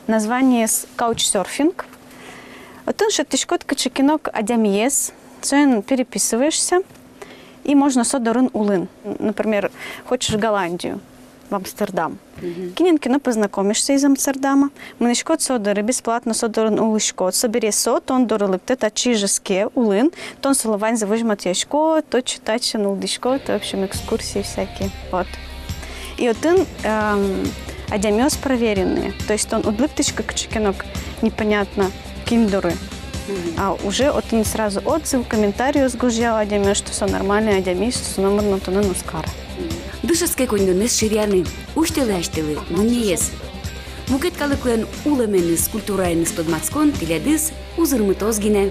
названиез Couchsurfing. Отын шедьтӥськод кыӵе ке но адямиез, соин переписываешься, и можно со дорын улыны. Например, хочешь в Голландию, в Амстердам. Мгм. Кинэн ке но познакомишься из Амстердама, мынӥськод со доры бесплатно, со дорын улӥськод, собере со тон доры лыктэ татчы Ижевске улыны, тон солы ваньзэ возьматъяськод, отчы-татчы нуллӥськод, в общем, экскурсии всякие. Вот. И отын, эм, адямиос проверенные. То есть тон уд лыктӥськы кыӵе ке но непонятно кин доры. Мгм. А уже отын сразу отзыв, комментариос гожъяло адямиос, что со нормальный адями, что со номыр но тонэн уз кары. Дышетске коньдонэз ширъяны, усьтэлэ-азьтэлэ дуннеез. Мукет калыклэн улэменыз, культураеныз тодматскон тӥледыз узырмытоз гинэ.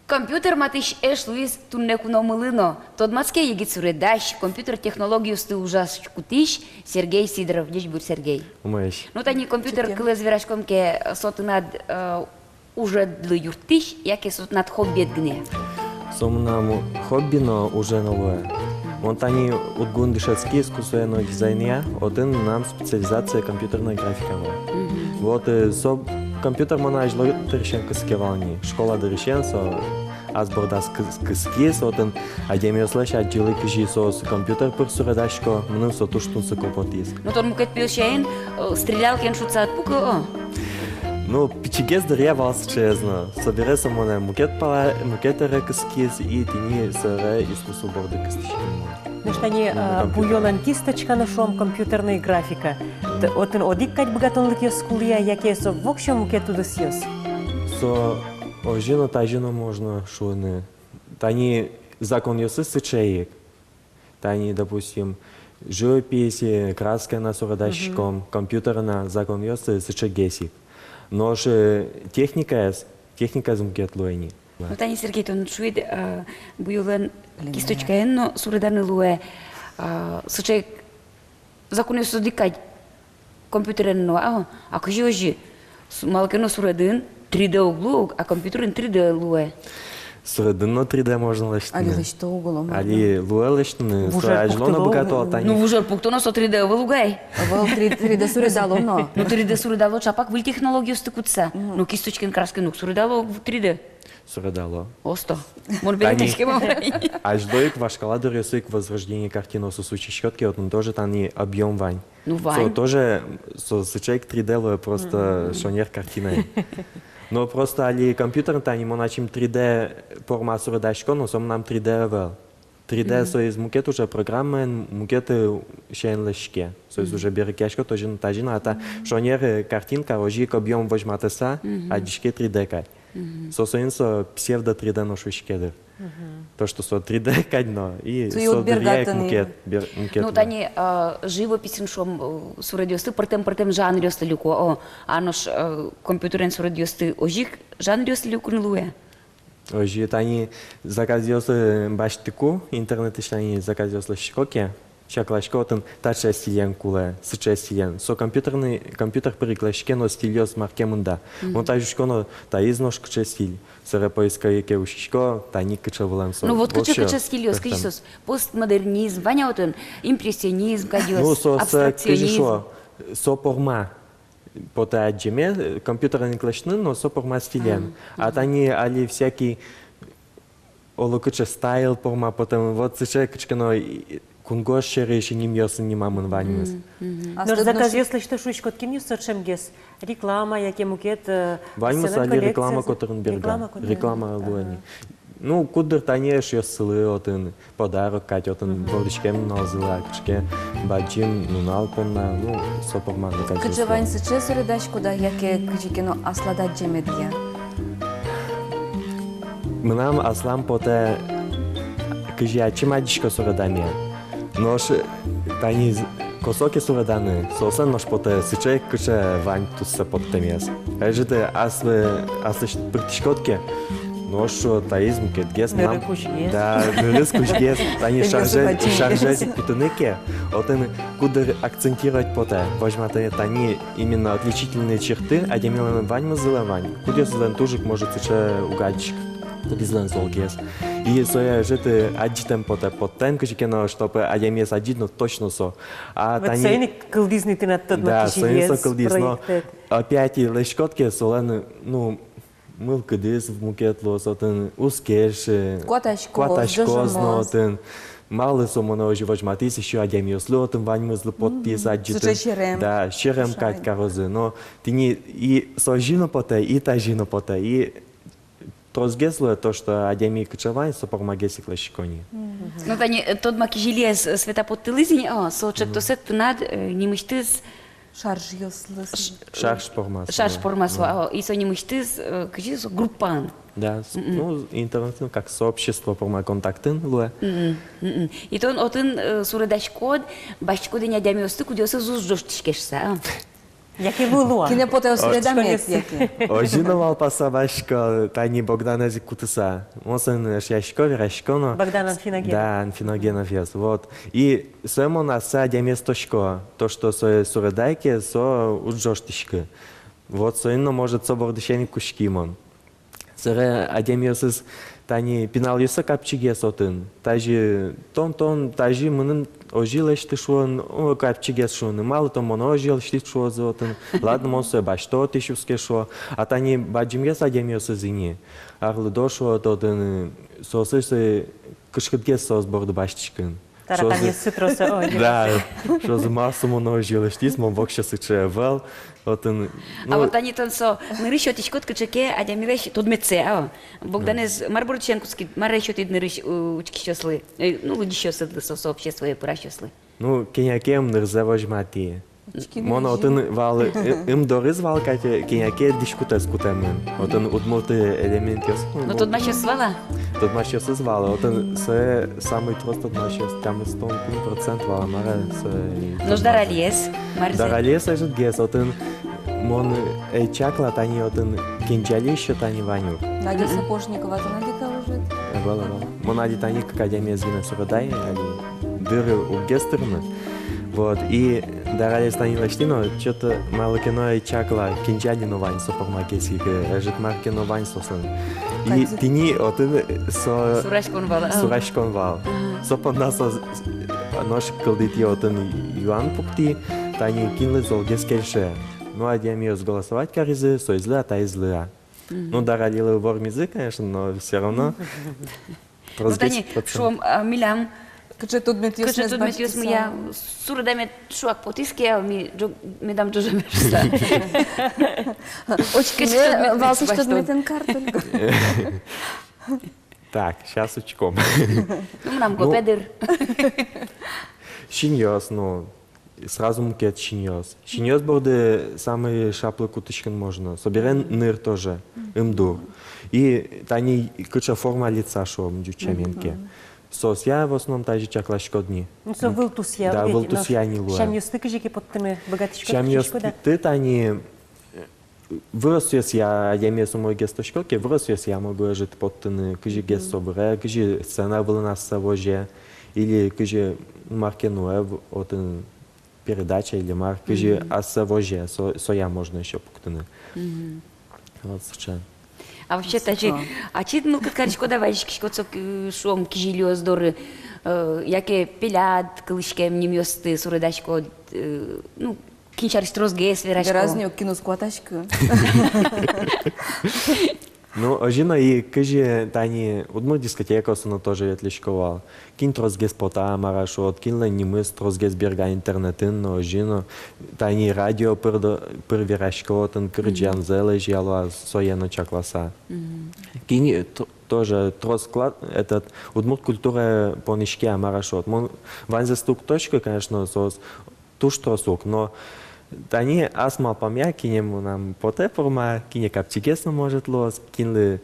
Компьютер матысь эш луиз туннэ куномылы но. Тодматске егит суредась, компьютер технологиосты ужась, кутӥсь Сергей Сидоров. Ӟечбур, Сергей. Умоесь. Ну, тани компьютер кылэз вераськом ке, со тынад, э, ужедлы юрттӥсь, яке со тынад хоббиед гинэ? Со мынам хобби но, уже но луэ. Мон тани УдГУын дышетски искусствоено дизайнъя, отын мынам специализация компьютерной графика вал. Мгм. Вот, э, со компьютер мон азьло дырысен кыске вал ни, школа дырысен, со ас бордаз кыс-, кыскиз, отын адямиослэсь адӟылӥ, кызьы соос компьютер пыр суредасько, мыным со туж тунсыко потӥз. Ну, тон мукет пиосъяен, э, стрелялкаен шудыса ӧд пукы, о? Ну, пичигес дыръя вал сыӵеез но. Собере со монэ мукет пала, мукет ӧре кыскиз, и тӥни собере искусство борды кыстӥськи мон. Нош тани, ну, э, компьютер. Буёлэн кисточка но, шуом, компьютерной графика. Т-, отын одӥг кадь быгатонлыкъёс кулэ-а, яке со воксё мукет удысъёс? Со озьы но, тазьы но можно шуыны. Тани законъёсыз сыӵе ик. Тани, допустим, живопись, э, краскаен но суредаськом, мгм, компьютерен но, законъёс, э, сыӵегес ик. Нош, э, техникаез, техникаез мукет луэ ни. Ну, тани, Сергей, тон шуид, э, буёлэн кисточкаен но суреданы луэ, э, сыӵе ик законъёсыз одӥг кадь компьютерен но, а, а кызьы озьы? С-, малы ке но суредын три дэ уг луы, а компьютерын три дэ луэ. Суредын но три дэ можно лэсьтыны. Али лэсьто уго, мар-а. Али луэ лэсьтыны, со азьло но быгато, тани. Ну, вужер пуктоно, со три дэ ӧвӧл угай. Ӧвӧл, три, три дэ суредало но. Ну, три дэ суредало, чапак выль технологиосты кутыса. Мгм. Ну, кисточкаен, краскаен уг суредало три дэ. Суредало. Осто. Мон бере кызьы ке мон. Азьло ик вашкала дыръёсы ик возрождение картиноосыз учкиськод ке, отын тоже тани объём вань. Ну, вань. Со тоже, со сыӵе ик три дэ луэ, просто, мгм, шонер картинаен. Но просто али компьютерын тани мон ачим три дэ форма суредасько, но со мынам три дэ ӧвӧл. Три дэ, мгм, соиз мукет уже программаен, мукет, э, сямен лэсьтӥське. Соиз, мгм, уже берыкъяськод озьы но, тазьы но, а та, мгм, шонер, э, картинка, озьы ик объём возьматыса, мгм, адӟиське три дэ кадь. Мгм. Со соин со псевдо три дэ но шуиське дыр. Мгм. То, что со три дэ кадь но, и со дыръя ик мукет, бер-, мукет. Ну, тани, а, живописын, шуом, э, суредъёсты пӧртэм-пӧртэм жанръёслы люко, о, а нош, э, компьютерен суредъёсты озьы ик жанръёслы люкыны луэ. Озьы, тани заказъёс, э, басьтыку, интернетысь тани заказъёс лэсьтӥсько ке, Чакласько, отын таӵе стилен кулэ, сыӵе стилен. Со компьютерный, компьютер пыр ик лэсьтӥське но стильёс мар ке мында. Мгм. Мон тазьы учко но, таиз нош кыӵе стиль. Собере поисковике учкисько, тани кыӵе вылэм со. Ну вот кыӵе, вообще, кыӵе стильёс, кыӵе соос. Постмодернизм, вань-а отын, импрессионизм, кадьёс, ну, со, со, кызьы абстракционизм. Шуо, со порма потэ адӟеме, э, компьютерен ик лэсьтыны, но со порма стилен. Мгм. А тани али всякий оло кыӵе стайл порма потэ, вот сыӵе кыӵе ке но и, и кунгож сьӧрысь нимъёсын нимамын ваньмыз. Мгм, мгм. Нош заказъёс лэсьтэ шуиськод, кинъёс со ӵемгес? Реклама яке мукет, э, ваньмыз али реклама котырын берга. Реклама котырын. Реклама луэ ни. Ага. Ну, куддыр тани эшъёссылы отын подарок кадь, отын вордӥськем нуналзылы, а кыӵе ке бадӟым нунал понна, ну, со порма заказъёс. Кыӵе вань сыӵе суредась куда, яке кызьы ке но аслад адӟемед я? Мынам аслам потэ, кызьы ачим адӟисько суредаме. Нош тани з-, косо ке суреданы, соослэн нош потэ сыӵе, кыӵе вань туссэ поттэмез. Ӧжыт аслы, аслэсьтыд пыртӥськод ке, нош шуо, таиз мукетгес. Ныры кузьгес. Да, нырыз кузьгес. Тани шаржез, шаржез ик кутыны ке, отын куддыр акцентировать потэ, возьматэ тани именно отличительные черты, адямилэн ваньмызлэн вань. Кудӥзлэн туж ик, может, сыӵе уг адӟиськы, кудӥзлэн золгес. И сое ӧжыт адӟытэм потэ, поттэм кызьы ке но, чтобы адямиез адӟид но, точно со. А вот тани соин ик кылдӥз ни тынад тодмо кизилиез, проектэд. Да, соин ик со кылдӥз, но опять лэсьтӥськод ке, солэн, ну, мылкыдыз мукет луоз, отын уз кельшы, куатаськоз, куатаськоз но, ӝожомоз. Отын малы со монэ озьы возьматӥз, ещё адямиослы отын ваньмызлы поттӥз, адӟытӥз. Сыӵе серем. Да, серем кадь карозы. Но тӥни и со озьы но потэ, и тазьы но потэ, и тросгес луэ то, что адями кыӵе вань, со пормагес ик лэсьтӥсько ни. Мгм. Ну, тани, э, тодма кизилиез, э, Света поттылӥз ини, о, со ӵектосэз тынад, э, нимысьтыз шаржъёслы. Ш-, шарж пормаз. Шарж пормаз, о, и со нимысьтыз, э, кызьы со группаын. Да, с-, ну, интернетын, как сообщество порма, контактын луэ. Мгм, мгм. И тон отын, э, суредаськод, басьтӥськод ини адямиосты, кудъёсыз уз ӝожтӥське шуса, а? Яке вылуа. Кинэ потэ суредамед, яке. Озьы но малпаса басьтӥсько, тани Богданэз ик кутыса. Мон соин эшъясько, верасько но. Богдан Анфиногенов. Да, Анфиногеновез. Вот. И сое мон ассэ адямиез тодӥсько, то, что сое суредай ке, со уз ӝожтӥськы. Вот соин но, может, со бордысен ик кутски мон. Собере адямиосыз тани пиналъёссэ капчигес отын. Тазьы тон, тон, тазьы мыным озьы лэсьты шуон, о, капчигес шуыны. Малы тон монэ озьы лэсьтӥд шуозы отын. Ладно, мон сое басьто отысь уз ке шуо. А тани бадӟымгес адямиосыз ини. Арлыдо шуо отын, соосыз, э, кышкытгес соос борды басьтӥськын. Тараканъёссы тросо, ой. Да, шуозы, ма со монэ озьы лэсьтӥз, мон воксё сыӵе ӧвӧл. Отын, ну. А вот тани тон со нырысь сётӥськод кыӵе ке адямилэсь тодметсэ, а? Богданэз мар бордысен кутскид, мар сётӥд нырысь, у, учкисьёслы, э, ну, лыдӟисьёслы, со, сообществое пырасьёслы? Ну, кӧня ке ымнырзэ возьматӥ. Мон отын вал, ы-, ым дорыз вал кадь, кӧня ке дӥськутэз кутэмын. Отын удмурт элементъёс. Ну, ну, тодмасьёс вал-а? Тодмасьёсыз вал, отын сое самый трос тодмасьёс, тямыстон куинь процент вал-а, мар-а сое. Нош Даралиез, мар-а сое? Даралиез ӧжытгес, отын мон, э, чакла, тани отын кенӟали ещё, тани вань ук. Надя Сапожникова, тани калужит. Э, вал, вал. Мон али тани кык адямиез гинэ суредай, али дыр уггес тырмы. Вот, и Даралиез тани лэсьтӥ но, чё-то малы ке но ӧй чакла, кенӟали но вань со пормагес ик, ӧжыт мар ке но вань соосын. И тӥни отын со сураськон вал, а? Сураськон вал. Ага. Со понна со, нош ик кылдытӥ, отын юан пуктӥ, тани кинлы золгес кельше. Ну, адямиос голосовать каризы, соизлы-а, таизлы-а. Мгм. Ну, Даралилы вормизы, конечно, но всё равно. Ну, тани, шуом, а, милям кыӵе тодметъёсмы, кыӵе тодметъёсмы, я, суредамед шуак потӥз ке, а, ми ӝо-, медам ӝожомы шуса. Учкиме валтӥсь тодметэн кар только. Так, щас учком. Ну, мынам гопе дыр. Синъёс, ну, сразу мукет синъёс. Синъёс борды самый шаплы кутӥськыны можно. Собере ныр тоже, ымдур. И тани кыӵе форма лица, шуом, ӟуч сямен ке. Соосъя в основном тазьы чакласькод ни. Ну, со вылтусъя. Да, вылтусъя ни луэ. Сямъёсты кызьы ке поттыны быгатӥськод, кутӥськод-а? Сямъёсты тани, э, выросъёсъя, адямиез умойгес тодӥськод ке, выросъёсъя могу ӧжыт поттыны, кызьы гес со быре, кызьы сцена вылын ассэ возе. Или кызьы мар ке но, э, в-, отын передача или мар, кызьы ассэ возе, со-, соя можно ещё пуктыны. Вот сыӵе. А вообще, таӵе, ачид мылкыд кариськод-а, вазиськиськод-а со, э, шуом, кизилиос доры, э, яке пеляд кылӥськем нимъёсты суредаськод, э, ну, кин сярысь тросгес вераськод? Вераз ни ог, кин уз куатаськы. Ну, озьы но, и кызьы тани удмурт дискотекаосы но тоже ветлӥсько вал. Кин тросгес пота, мар-а шуод, кинлэн нимыз тросгес берга интернетын но, озьы но. Тани радио пыр до-, пыр верасько, отын кырӟанзэ лэзьяло, сое но чакласа. Кин т-, тоже трос клад, этот, удмурт культура понӥське, мар-а шуод. Мон ваньзэс уг тодӥськы, конечно, соос туж трос ук, но тани ас малпамъя, кинэ мынам потэ пӧрма, кинэ капчигес но, может, луоз, кинлы...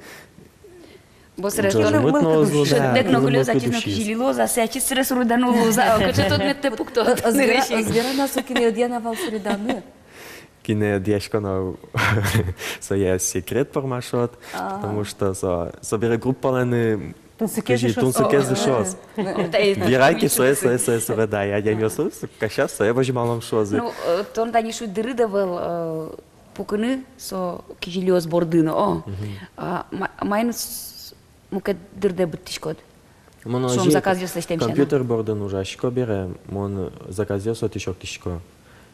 Босрес. Ӝожмыт но луоз, да, шедьтэк но кинлы кылёз, может, ачиз но удысиз. Кизили луоз, а сое ачиз сыре суреданы луоз, а кыӵе тодметсэ пуктод? Озьы вера-, озьы вера на, со кинэ ӧдъян-а вал суреданы? Кинэ ӧдъясько но, сое секрет пӧрма шуод, потому что со, собере группалэн тунсыкез ишоз. Тунсыкез ишоз. Верай ке, сое, сое, сое суредай. Адямиос касяз, сое возьмалом шуозы. Ну, э, тон тани шуид, дырыд ӧвӧл, э, пукыны со кизилиос бордын, о. А ма-, маин с-, мукет дырдэ быдтӥськод? Мон шуом, озьы заказъёс лэсьтэм сяна. Компьютер бордын ужасько бере, мон заказъёс отысь октӥсько.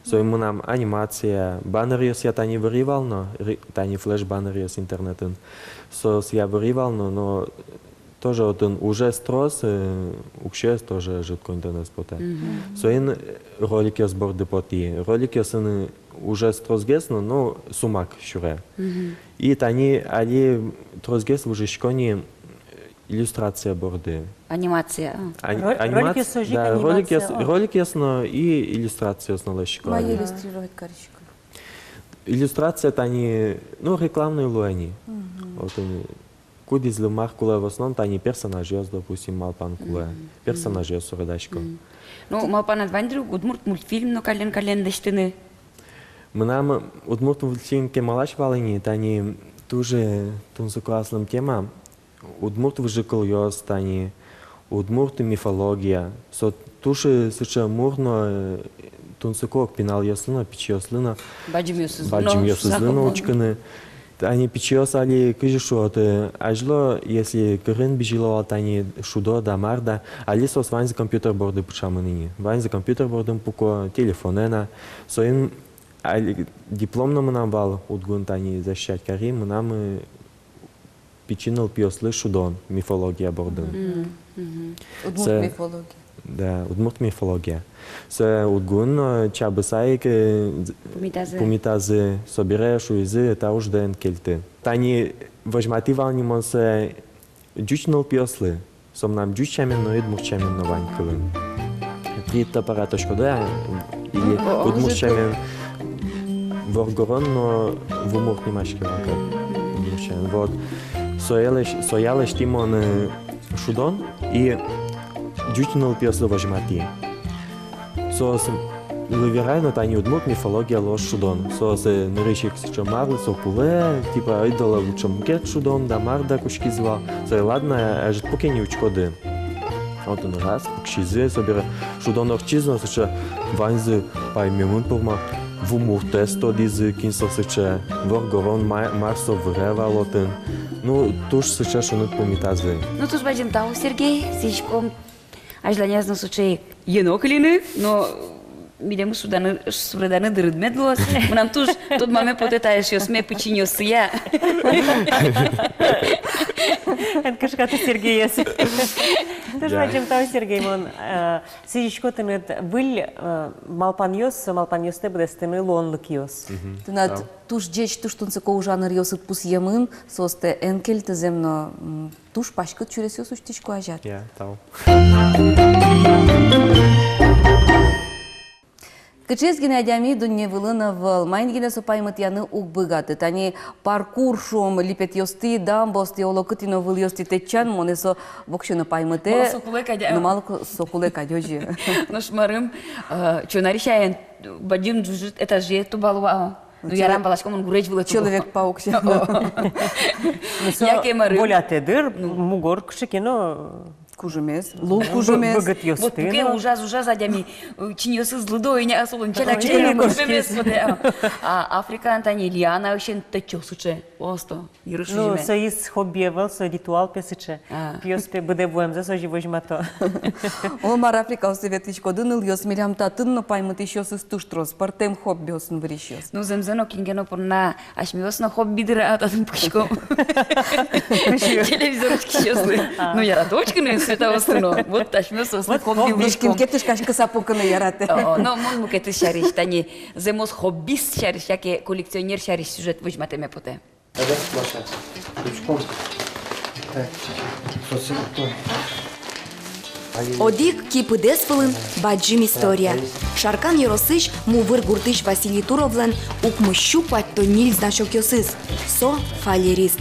Соин мынам анимация, баннеръёсъя тани выри вал но, ри-, тани флеш-баннеръёс интернетын. Соосъя выри вал но, но тоже отын ужез трос, э, уксёез тоже ӧжыт коньдонэз потэ. Соин, э, роликъёс борды потӥ. Роликъёсын ужез тросгес но, ну, сумак сюре. И тани али тросгес выжисько ни иллюстрация борды. Анимация, а. Ани-, ро-, анимац-, роликъёс озьы ик, да, анимация, роликъёс, о. Роликъёс но и иллюстрациос но лэсьтӥсько. Мае али иллюстрировать кариськод? Иллюстрация тани, ну, рекламной луэ ни. Вот они, кудӥзлы мар кулэ, в основном тани персонажъёс, допустим, малпан кулэ. Персонажъёс суредасько. Ну, малпанад вань дыр удмурт мультфильм но каллен-каллен лэсьтыны? Мынам удмурт мультфильм кемалась вал ини, тани туж тунсыко аслым тема. Удмурт выжыкылъёс тани, удмурт мифология. Со туж сыӵе мур но, э, тунсыко ик пиналъёслы но, пичиослы но. Бадӟымъёсызлы но. Бадӟымъёсызлы но учкыны. Тани пичиос али кызьы шуод, э, азьло, если кырын бызьыло вал, тани шудо да мар да, али соос ваньзы компьютер борды пыӵамын ини. Ваньзы компьютер бордын пуко, телефонэн-а. Соин али диплом но мынам вал, УдГУ-ын тани защищать кари, мынам, э, пичи нылпиослы шудон мифология бордын. Удмурт мифология. Да, удмурт мифология. Сое УдГУ-ын но чабыса ик, э, пумитазы. Пумитазы, собере шуизы, та уждэ эн кельты. Тани возьматӥ вал ни мон сое ӟуч нылпиослы. Со мынам ӟуч сямен но, удмурт сямен но вань кылын. Тӥ топара тодӥськоды-а, или удмурт сямен воргорон но вумурт нимаське вал кадь. Удмурт сямен. Вот. Соя лэсь-, соя лэсьтӥ мон, э, шудон и ӟуч нылпиослы возьматӥ. Соослы верай но, тани удмурт мифология луоз шудон. Соос, э, нырысь ик сыӵе, марлы со кулэ, типа, ойдолэ лучше мукет шудон да мар да кутскиз вал. Сое, ладно, ӧжыт пуке ни, учкоды. Отын раз пуксизы, собере шудон ортчиз но, сыӵе ваньзы паймемын пӧрма, вумуртэз тодӥзы, кин со сыӵе, воргорон, ма-, мар со выре вал отын. Ну, туж сыӵе шуныт пумитазы. Ну, туж бадӟым тау, Сергей, сӥзиськом азьланяз но сыӵе ик ёно кылины, но милемыз шуданы, суреданы дырыд мед луоз. Мынам туж тодмаме потэ та эшъёсме пичиньёсыя. Эн кышкаты Сергеез. Туж бадӟым тау, Сергей, мон, э, сӥзисько тыныд выль, э, малпанъёс, малпанъёстэ быдэстыны луонлыкъёс. Тынад туж ӟеч, туж тунсыко ужаныръёсыд пусъемын, соосты эн кельты зэм но, м, туж паськыт сюресъёс усьтӥсько азяд. Я, тау. Кыӵеез гинэ адями дунне вылын ӧвӧл, маин гинэ со паймытъяны уг быгаты. Тани паркур, шуом, липетъёстӥ, дамбаостӥ, оло кытӥ но вылъёстӥ тэтчан, монэ со воксё но паймытэ. Малы со кулэ кадь, а? Ну, малы ко-, со кулэ кадь, озьы. Нош марым, э, чонарисяен бадӟым ӝужыт этаже тубало вал. Ну, ну, чело-, ярам, валасько, мон гурезь вылэ тубо. Человек-паук сяна. О. Ну, со... Яке марым. Волятэ дыр, ну, мугор кыӵе ке но Кужымез, лул кужымез. Быгатъёсты. Вот пуке но ужаз, ужаз адями, э, чиньыосыз лыдо ини, а солэн чаляк чик кужымез потэ. А Африкаын тани лианаысен тэтчосы сыӵе, осто, йырысь. Ну, сыӵе. Соиз хобби ӧвӧл, со ритуал пе сыӵе. А. Пиос пе быдэ вуэмзэс озьы возьмато. О, мар Африкаосы ветлӥськоды, нылъёс, милям татын но паймытӥсьёсыз туж трос, пӧртэм хоббиосын вырисьёс. Ну, зэмзэ но, кин ке но понна асьмеос но хобби дыр, а, татын пукиськом. Телевизор учкисьёслы. А. Ну, ярато учкыны светаосты но. Вот асьмеос соослы хобби. Вот хобби. Мишкин ке тышкаськыса пукыны яратэ. О, но мон мукетыз сярысь, тани зэмос хоббист сярысь яке коллекционер сярысь сюжет возьматэме потэ. Алло, Маша, крючком. Так, сосы вот то. Одӥг кипыдэс вылын бадӟым история. Шаркан ёросысь Мувыр гуртысь Василий Туровлэн укмыссю куатьтон ньыль значокъёсыз. Со фалерист.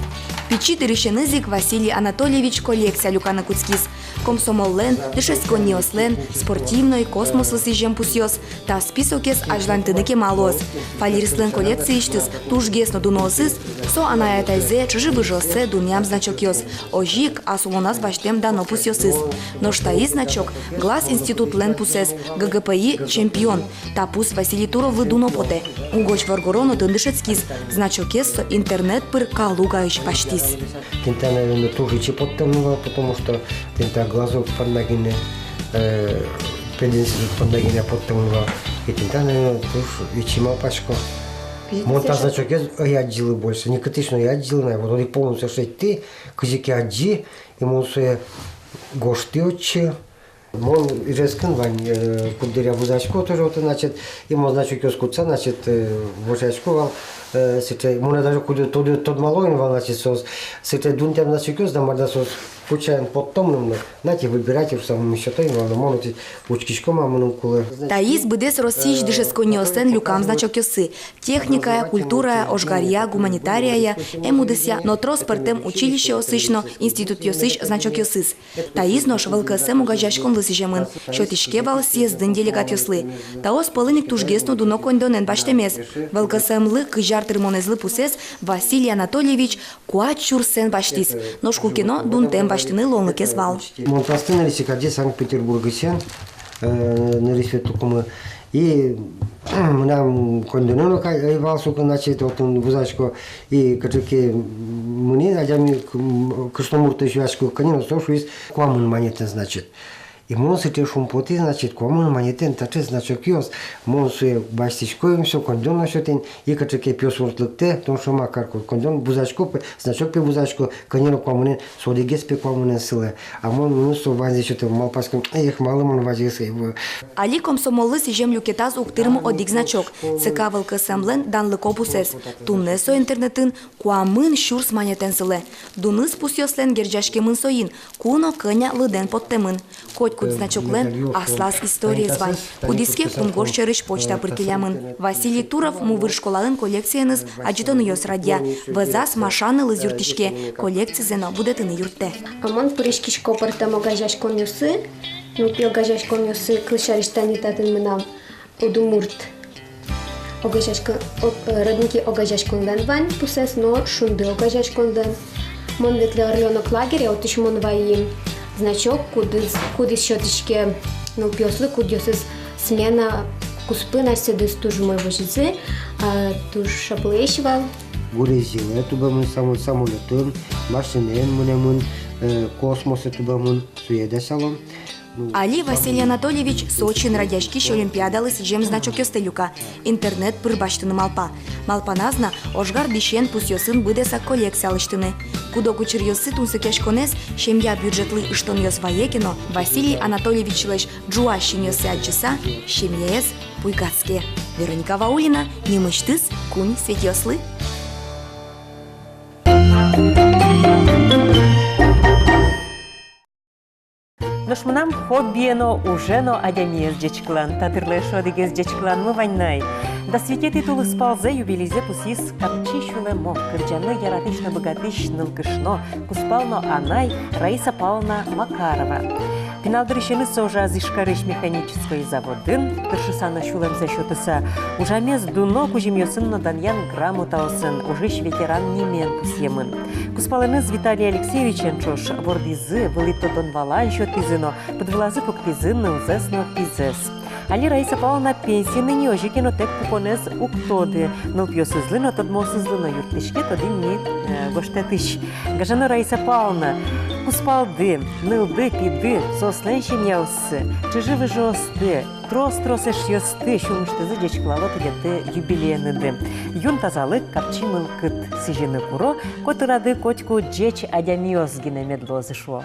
Пичи дырысеныз ик Василий Анатольевич коллекция люканы кутскиз. Комсомоллэн, дышетсконниослэн, спортивной, космослы сӥзем пусъёс. Та списокез азьланьтыны кема луоз. Фалеристлэн коллекциысьтыз тужгес но дуноосыз — со анай-атайзэ, чыжы-выжыоссэ дунъям значокъёс. Озьы ик ас улоназ басьтэм дано пусъёсыз. Нош таиз значок — Глаз институтлэн пусэз, ГГПИ чемпион. Та пус Василий Туровлы дуно потэ. Угось воргорон отын дышетскиз. Значокез со интернет пыр Калугаысь басьтӥз. Тӥни та, наверно, туж ичи поттэмын вал, потому что тӥни та Глазов понна гинэ, э, пединститут понна гинэ поттэмын вал. И тӥни та, наверно, туж ичи, малпасько. Мон та значокез ӧй адӟылы больше, никытысь но ӧй адӟылы на. Вот одӥг пол мон сое шедьтӥ, кызьы ке адӟи, и мон сое гожтӥ отчы. Мон Ижевскын вань, э, куддыръя вузасько тоже отын, значит, и мон значокъёс кутса, значит, э, вошъясько вал, э, сыӵе, монэ даже кудӥз, тодмало ини вал, значит, соос сыӵе дунтэм значокъёс да, мар да, соос кучаен поттом мыным но, нате, выбирайте, шуса, мон сёто ини вал, но мон отысь учкисько, ма мыным кулэ. Таиз быдэс Россиысь дышетсконниослэн люкам значокъёссы. Техникая, культурая, ожгаръя, гуманитарияя, эм удысъя но трос пӧртэм училищеосысь но институтъёсысь значокъёсыз. Таиз нош ВЛКСМ огазеяськонлы сӥземын, сётӥське вал съездын делегатъёслы. Таос пӧлын ик тужгес но дуно коньдонэн басьтэмез. ВЛКСМ-лы кызь ар тырмонэзлы пусэз Василий Анатольевич куать сюрсэн басьтӥз, нош куке но дунтэм басьтыны луонлыкез вал. Мон та сямен нырысь ик адӟи Санкт-Петербургысен, э, нырысь ветлыкумы. И мынам коньдонэ но ӧй вал соку, значит, отын вузасько. И кыӵе ке мынӥ адями к-, м, кышномуртысь юасько, кӧня но, со шуиз: куамын манетэн, значит. И мон сыӵе шумпотӥ, значит, куамын манетэн таӵе значокъёс. Мон сое басьтӥсько ини, всё, коньдон но сётӥ ини, и кыӵе ке пиосмурт лыктэ, тон шуом, Макар, ко-, коньдон вузасько пе, значок пе вузасько, кӧня но куамынэн, со одӥгез пе куамынэн сылэ. А мон мыным со ваньзэ сётӥ, малпасько: эх, малы мон вазьгес ӧй вуы. Али комсомоллы сӥзем люкетаз уг тырмы одӥг значок — ЦК ВЛКСМ-лэн данлыко пусэз. Туннэ со интернетын куамын сюрс манетэн сылэ. Дуныз пусъёслэн герӟаськемын соин, ку но кӧня лыдэн поттэмын. Котькуд значоклэн аслаз историез вань, кудӥз ке кунгож сьӧрысь почта пыр келямын. Василий Туров Мувыр школалэн коллекциеныз адӟытонъёс радъя. Вӧзаз Маша нылыз юрттӥське, коллекцизэ но будэтыны юрттэ. А мон пыриськисько пӧртэм огазеяськонъёсы, нылпи огазеяськонъёсы, кылсярысь, тани татын мынам удмурт огазеяськон, о-, э, «Родники» огазеяськонлэн вань пусэз но «Шунды» огазеяськонлэн. Мон ветлӥ «Орлёнок» лагере, отысь мон вайи значок, кудӥз, кудӥз сётӥське нылпиослы, кудъёсыз смена куспын асьсэдыз туж умой возизы, а, туж шаплыесь вал. Гурезилы тубемын, само-, самолётын, машинаен мынэмын, э, космосы тубемын, сое дасялом. Али Василий Анатольевич Сочиын радъяськись олимпиадалы сӥзем значокъёстэ люка, интернет пыр басьтыны малпа. Малпаназ на ожгар дӥсен пусъёсын быдэсак коллекция лэсьтыны. Куд-ог учыръёсы тунсыкъяськонэз семья бюджетлы ыштонъёс вае ке но, Василий Анатольевичлэсь ӝуась синъёссэ адӟыса, семьяез буйгатске. Вероника Ваулина, нимысьтыз куинь светъёслы. Нош мынам хоббие но, уже но адямиез ӟечкылан. Та дырлы эшшо одӥгез ӟечкыланмы вань на ай. Дас витетӥ тулыспалзэ, юбилейзэ пусйиз капчи сюлэмо, кырӟаны яратӥсь но быгатӥсь нылкышно, кузпал но анай Раиса Павловна Макарова. Пинал дырысеныз со ужаз Ижкарысь механической заводын, тыршыса но сюлэмзэ сётыса, ужамез дуно кузьымъёсын но данъян грамотаосын, ужысь ветеран нимен пусъемын. Кузпалэныз Виталий Алексеевичен ӵош вордӥзы, вылӥ тодон-валан сётӥзы но, пыдвылазы пуктӥзы нылзэс но пизэс. Али Раиса Павловна пенсиын ини, озьы ке но тэк пуконэз уг тоды, нылпиосызлы но, тодмоосызлы но юрттӥське, тодӥм ми, э, гожтэтысь. Гажано Раиса Павловна, кузпалды, нылды, пиды, соослэн семьяоссы, чыжы-выжыосты, трос-трос эшъёсты сюлмысьтызы ӟечкылало тӥледлы юбилееныды. Юн тазалык, капчи мылкыд сӥзьыны куро, котырады котьку ӟеч адямиос гинэ мед луозы, шуо.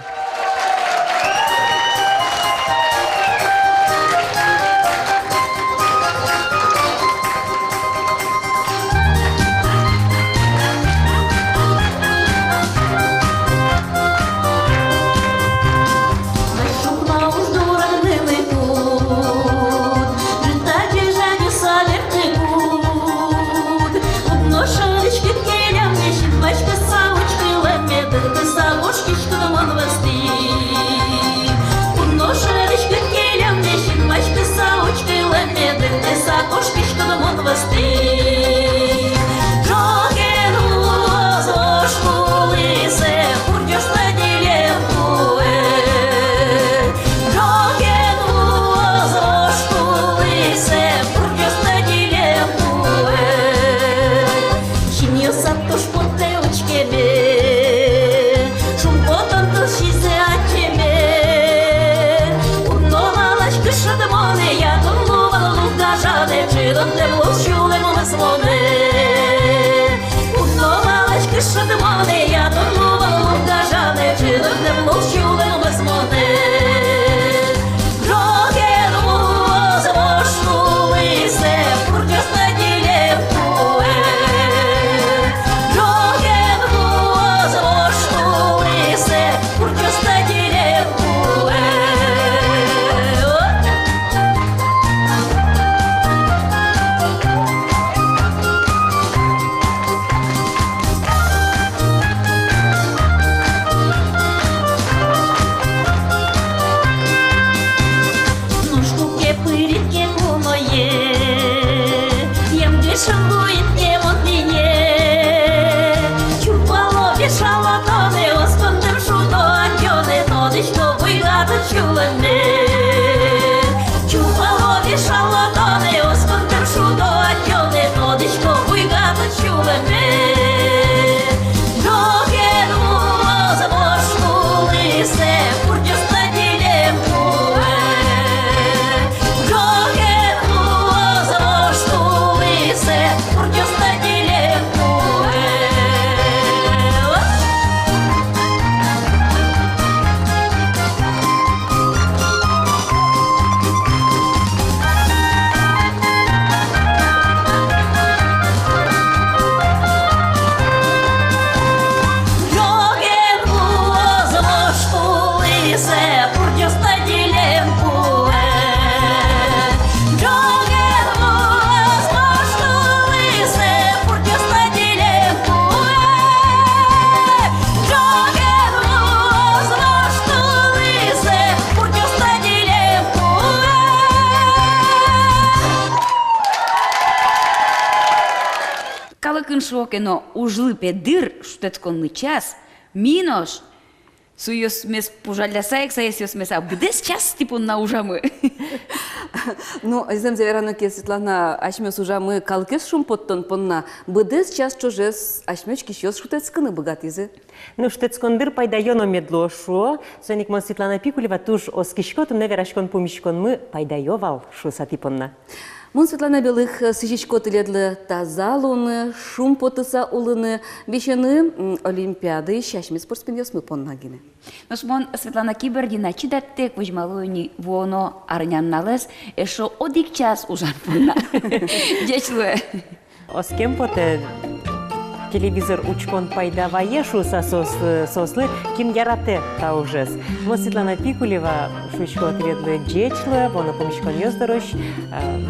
Семьяоссад туж потэ учкеме, шумпотон тылсизэ адӟеме. Уд но валаськы шыд монэ, ятыр луэ вал луг гажанэ, чырыктэм луоз сюлэммес монэ. Уд но валаськы шыд монэ, ятыр луэ вал луг гажанэ, чырыктэм луоз сюлэммес монэ. Нош куке пырид ке куное, емдышем луид ке мон тӥлед. Чупало, вешало тонэ, оскондэм шудо адӟонэ, тодӥсько, буйгатод сюлэмме. Чупало, вешало тонэ, оскондэм шудо адӟонэ, тодӥсько, буйгатод сюлэмме. Калыкын шуо ке но, ужлы, пе, дыр, шутэтсконлы час, ми нош суёсмес пужалляса ик, саесъёсмес, а быдэс час тӥ понна ужамы. Ну, зэмзэ верано ке, Светлана, асьмеос ужамы калыкез шумпоттон понна, быдэс час ӵожез асьме учкисьёс шутэтскыны быгатӥзы. Ну, шутэтскон дыр пайдаё но мед луоз, шуо. Соин ик мон, Светлана Пикулева, туж оскисько, туннэ вераськон пумиськонмы пайдаё вал шуыса тӥ понна. Мон, Светлана Белых, сӥзисько тӥледлы таза луыны, шумпотыса улыны, висьыны, м, Олимпиадаысь асьме спортсменъёсмы понна гинэ. Нош мон, Светлана Кибардина, чидатэк возьмало ини вуоно арнянуналэз эшшо одӥг час ужан понна. Ӟеч луэ. Оскем потэ, телевизор учкон пайда вае шуыса соослы, соослы, кин яратэ та ужез. Мон, Светлана Пикулева, шуисько тӥледлы ӟеч луэ, вуоно пумиськонъёс дорозь, э,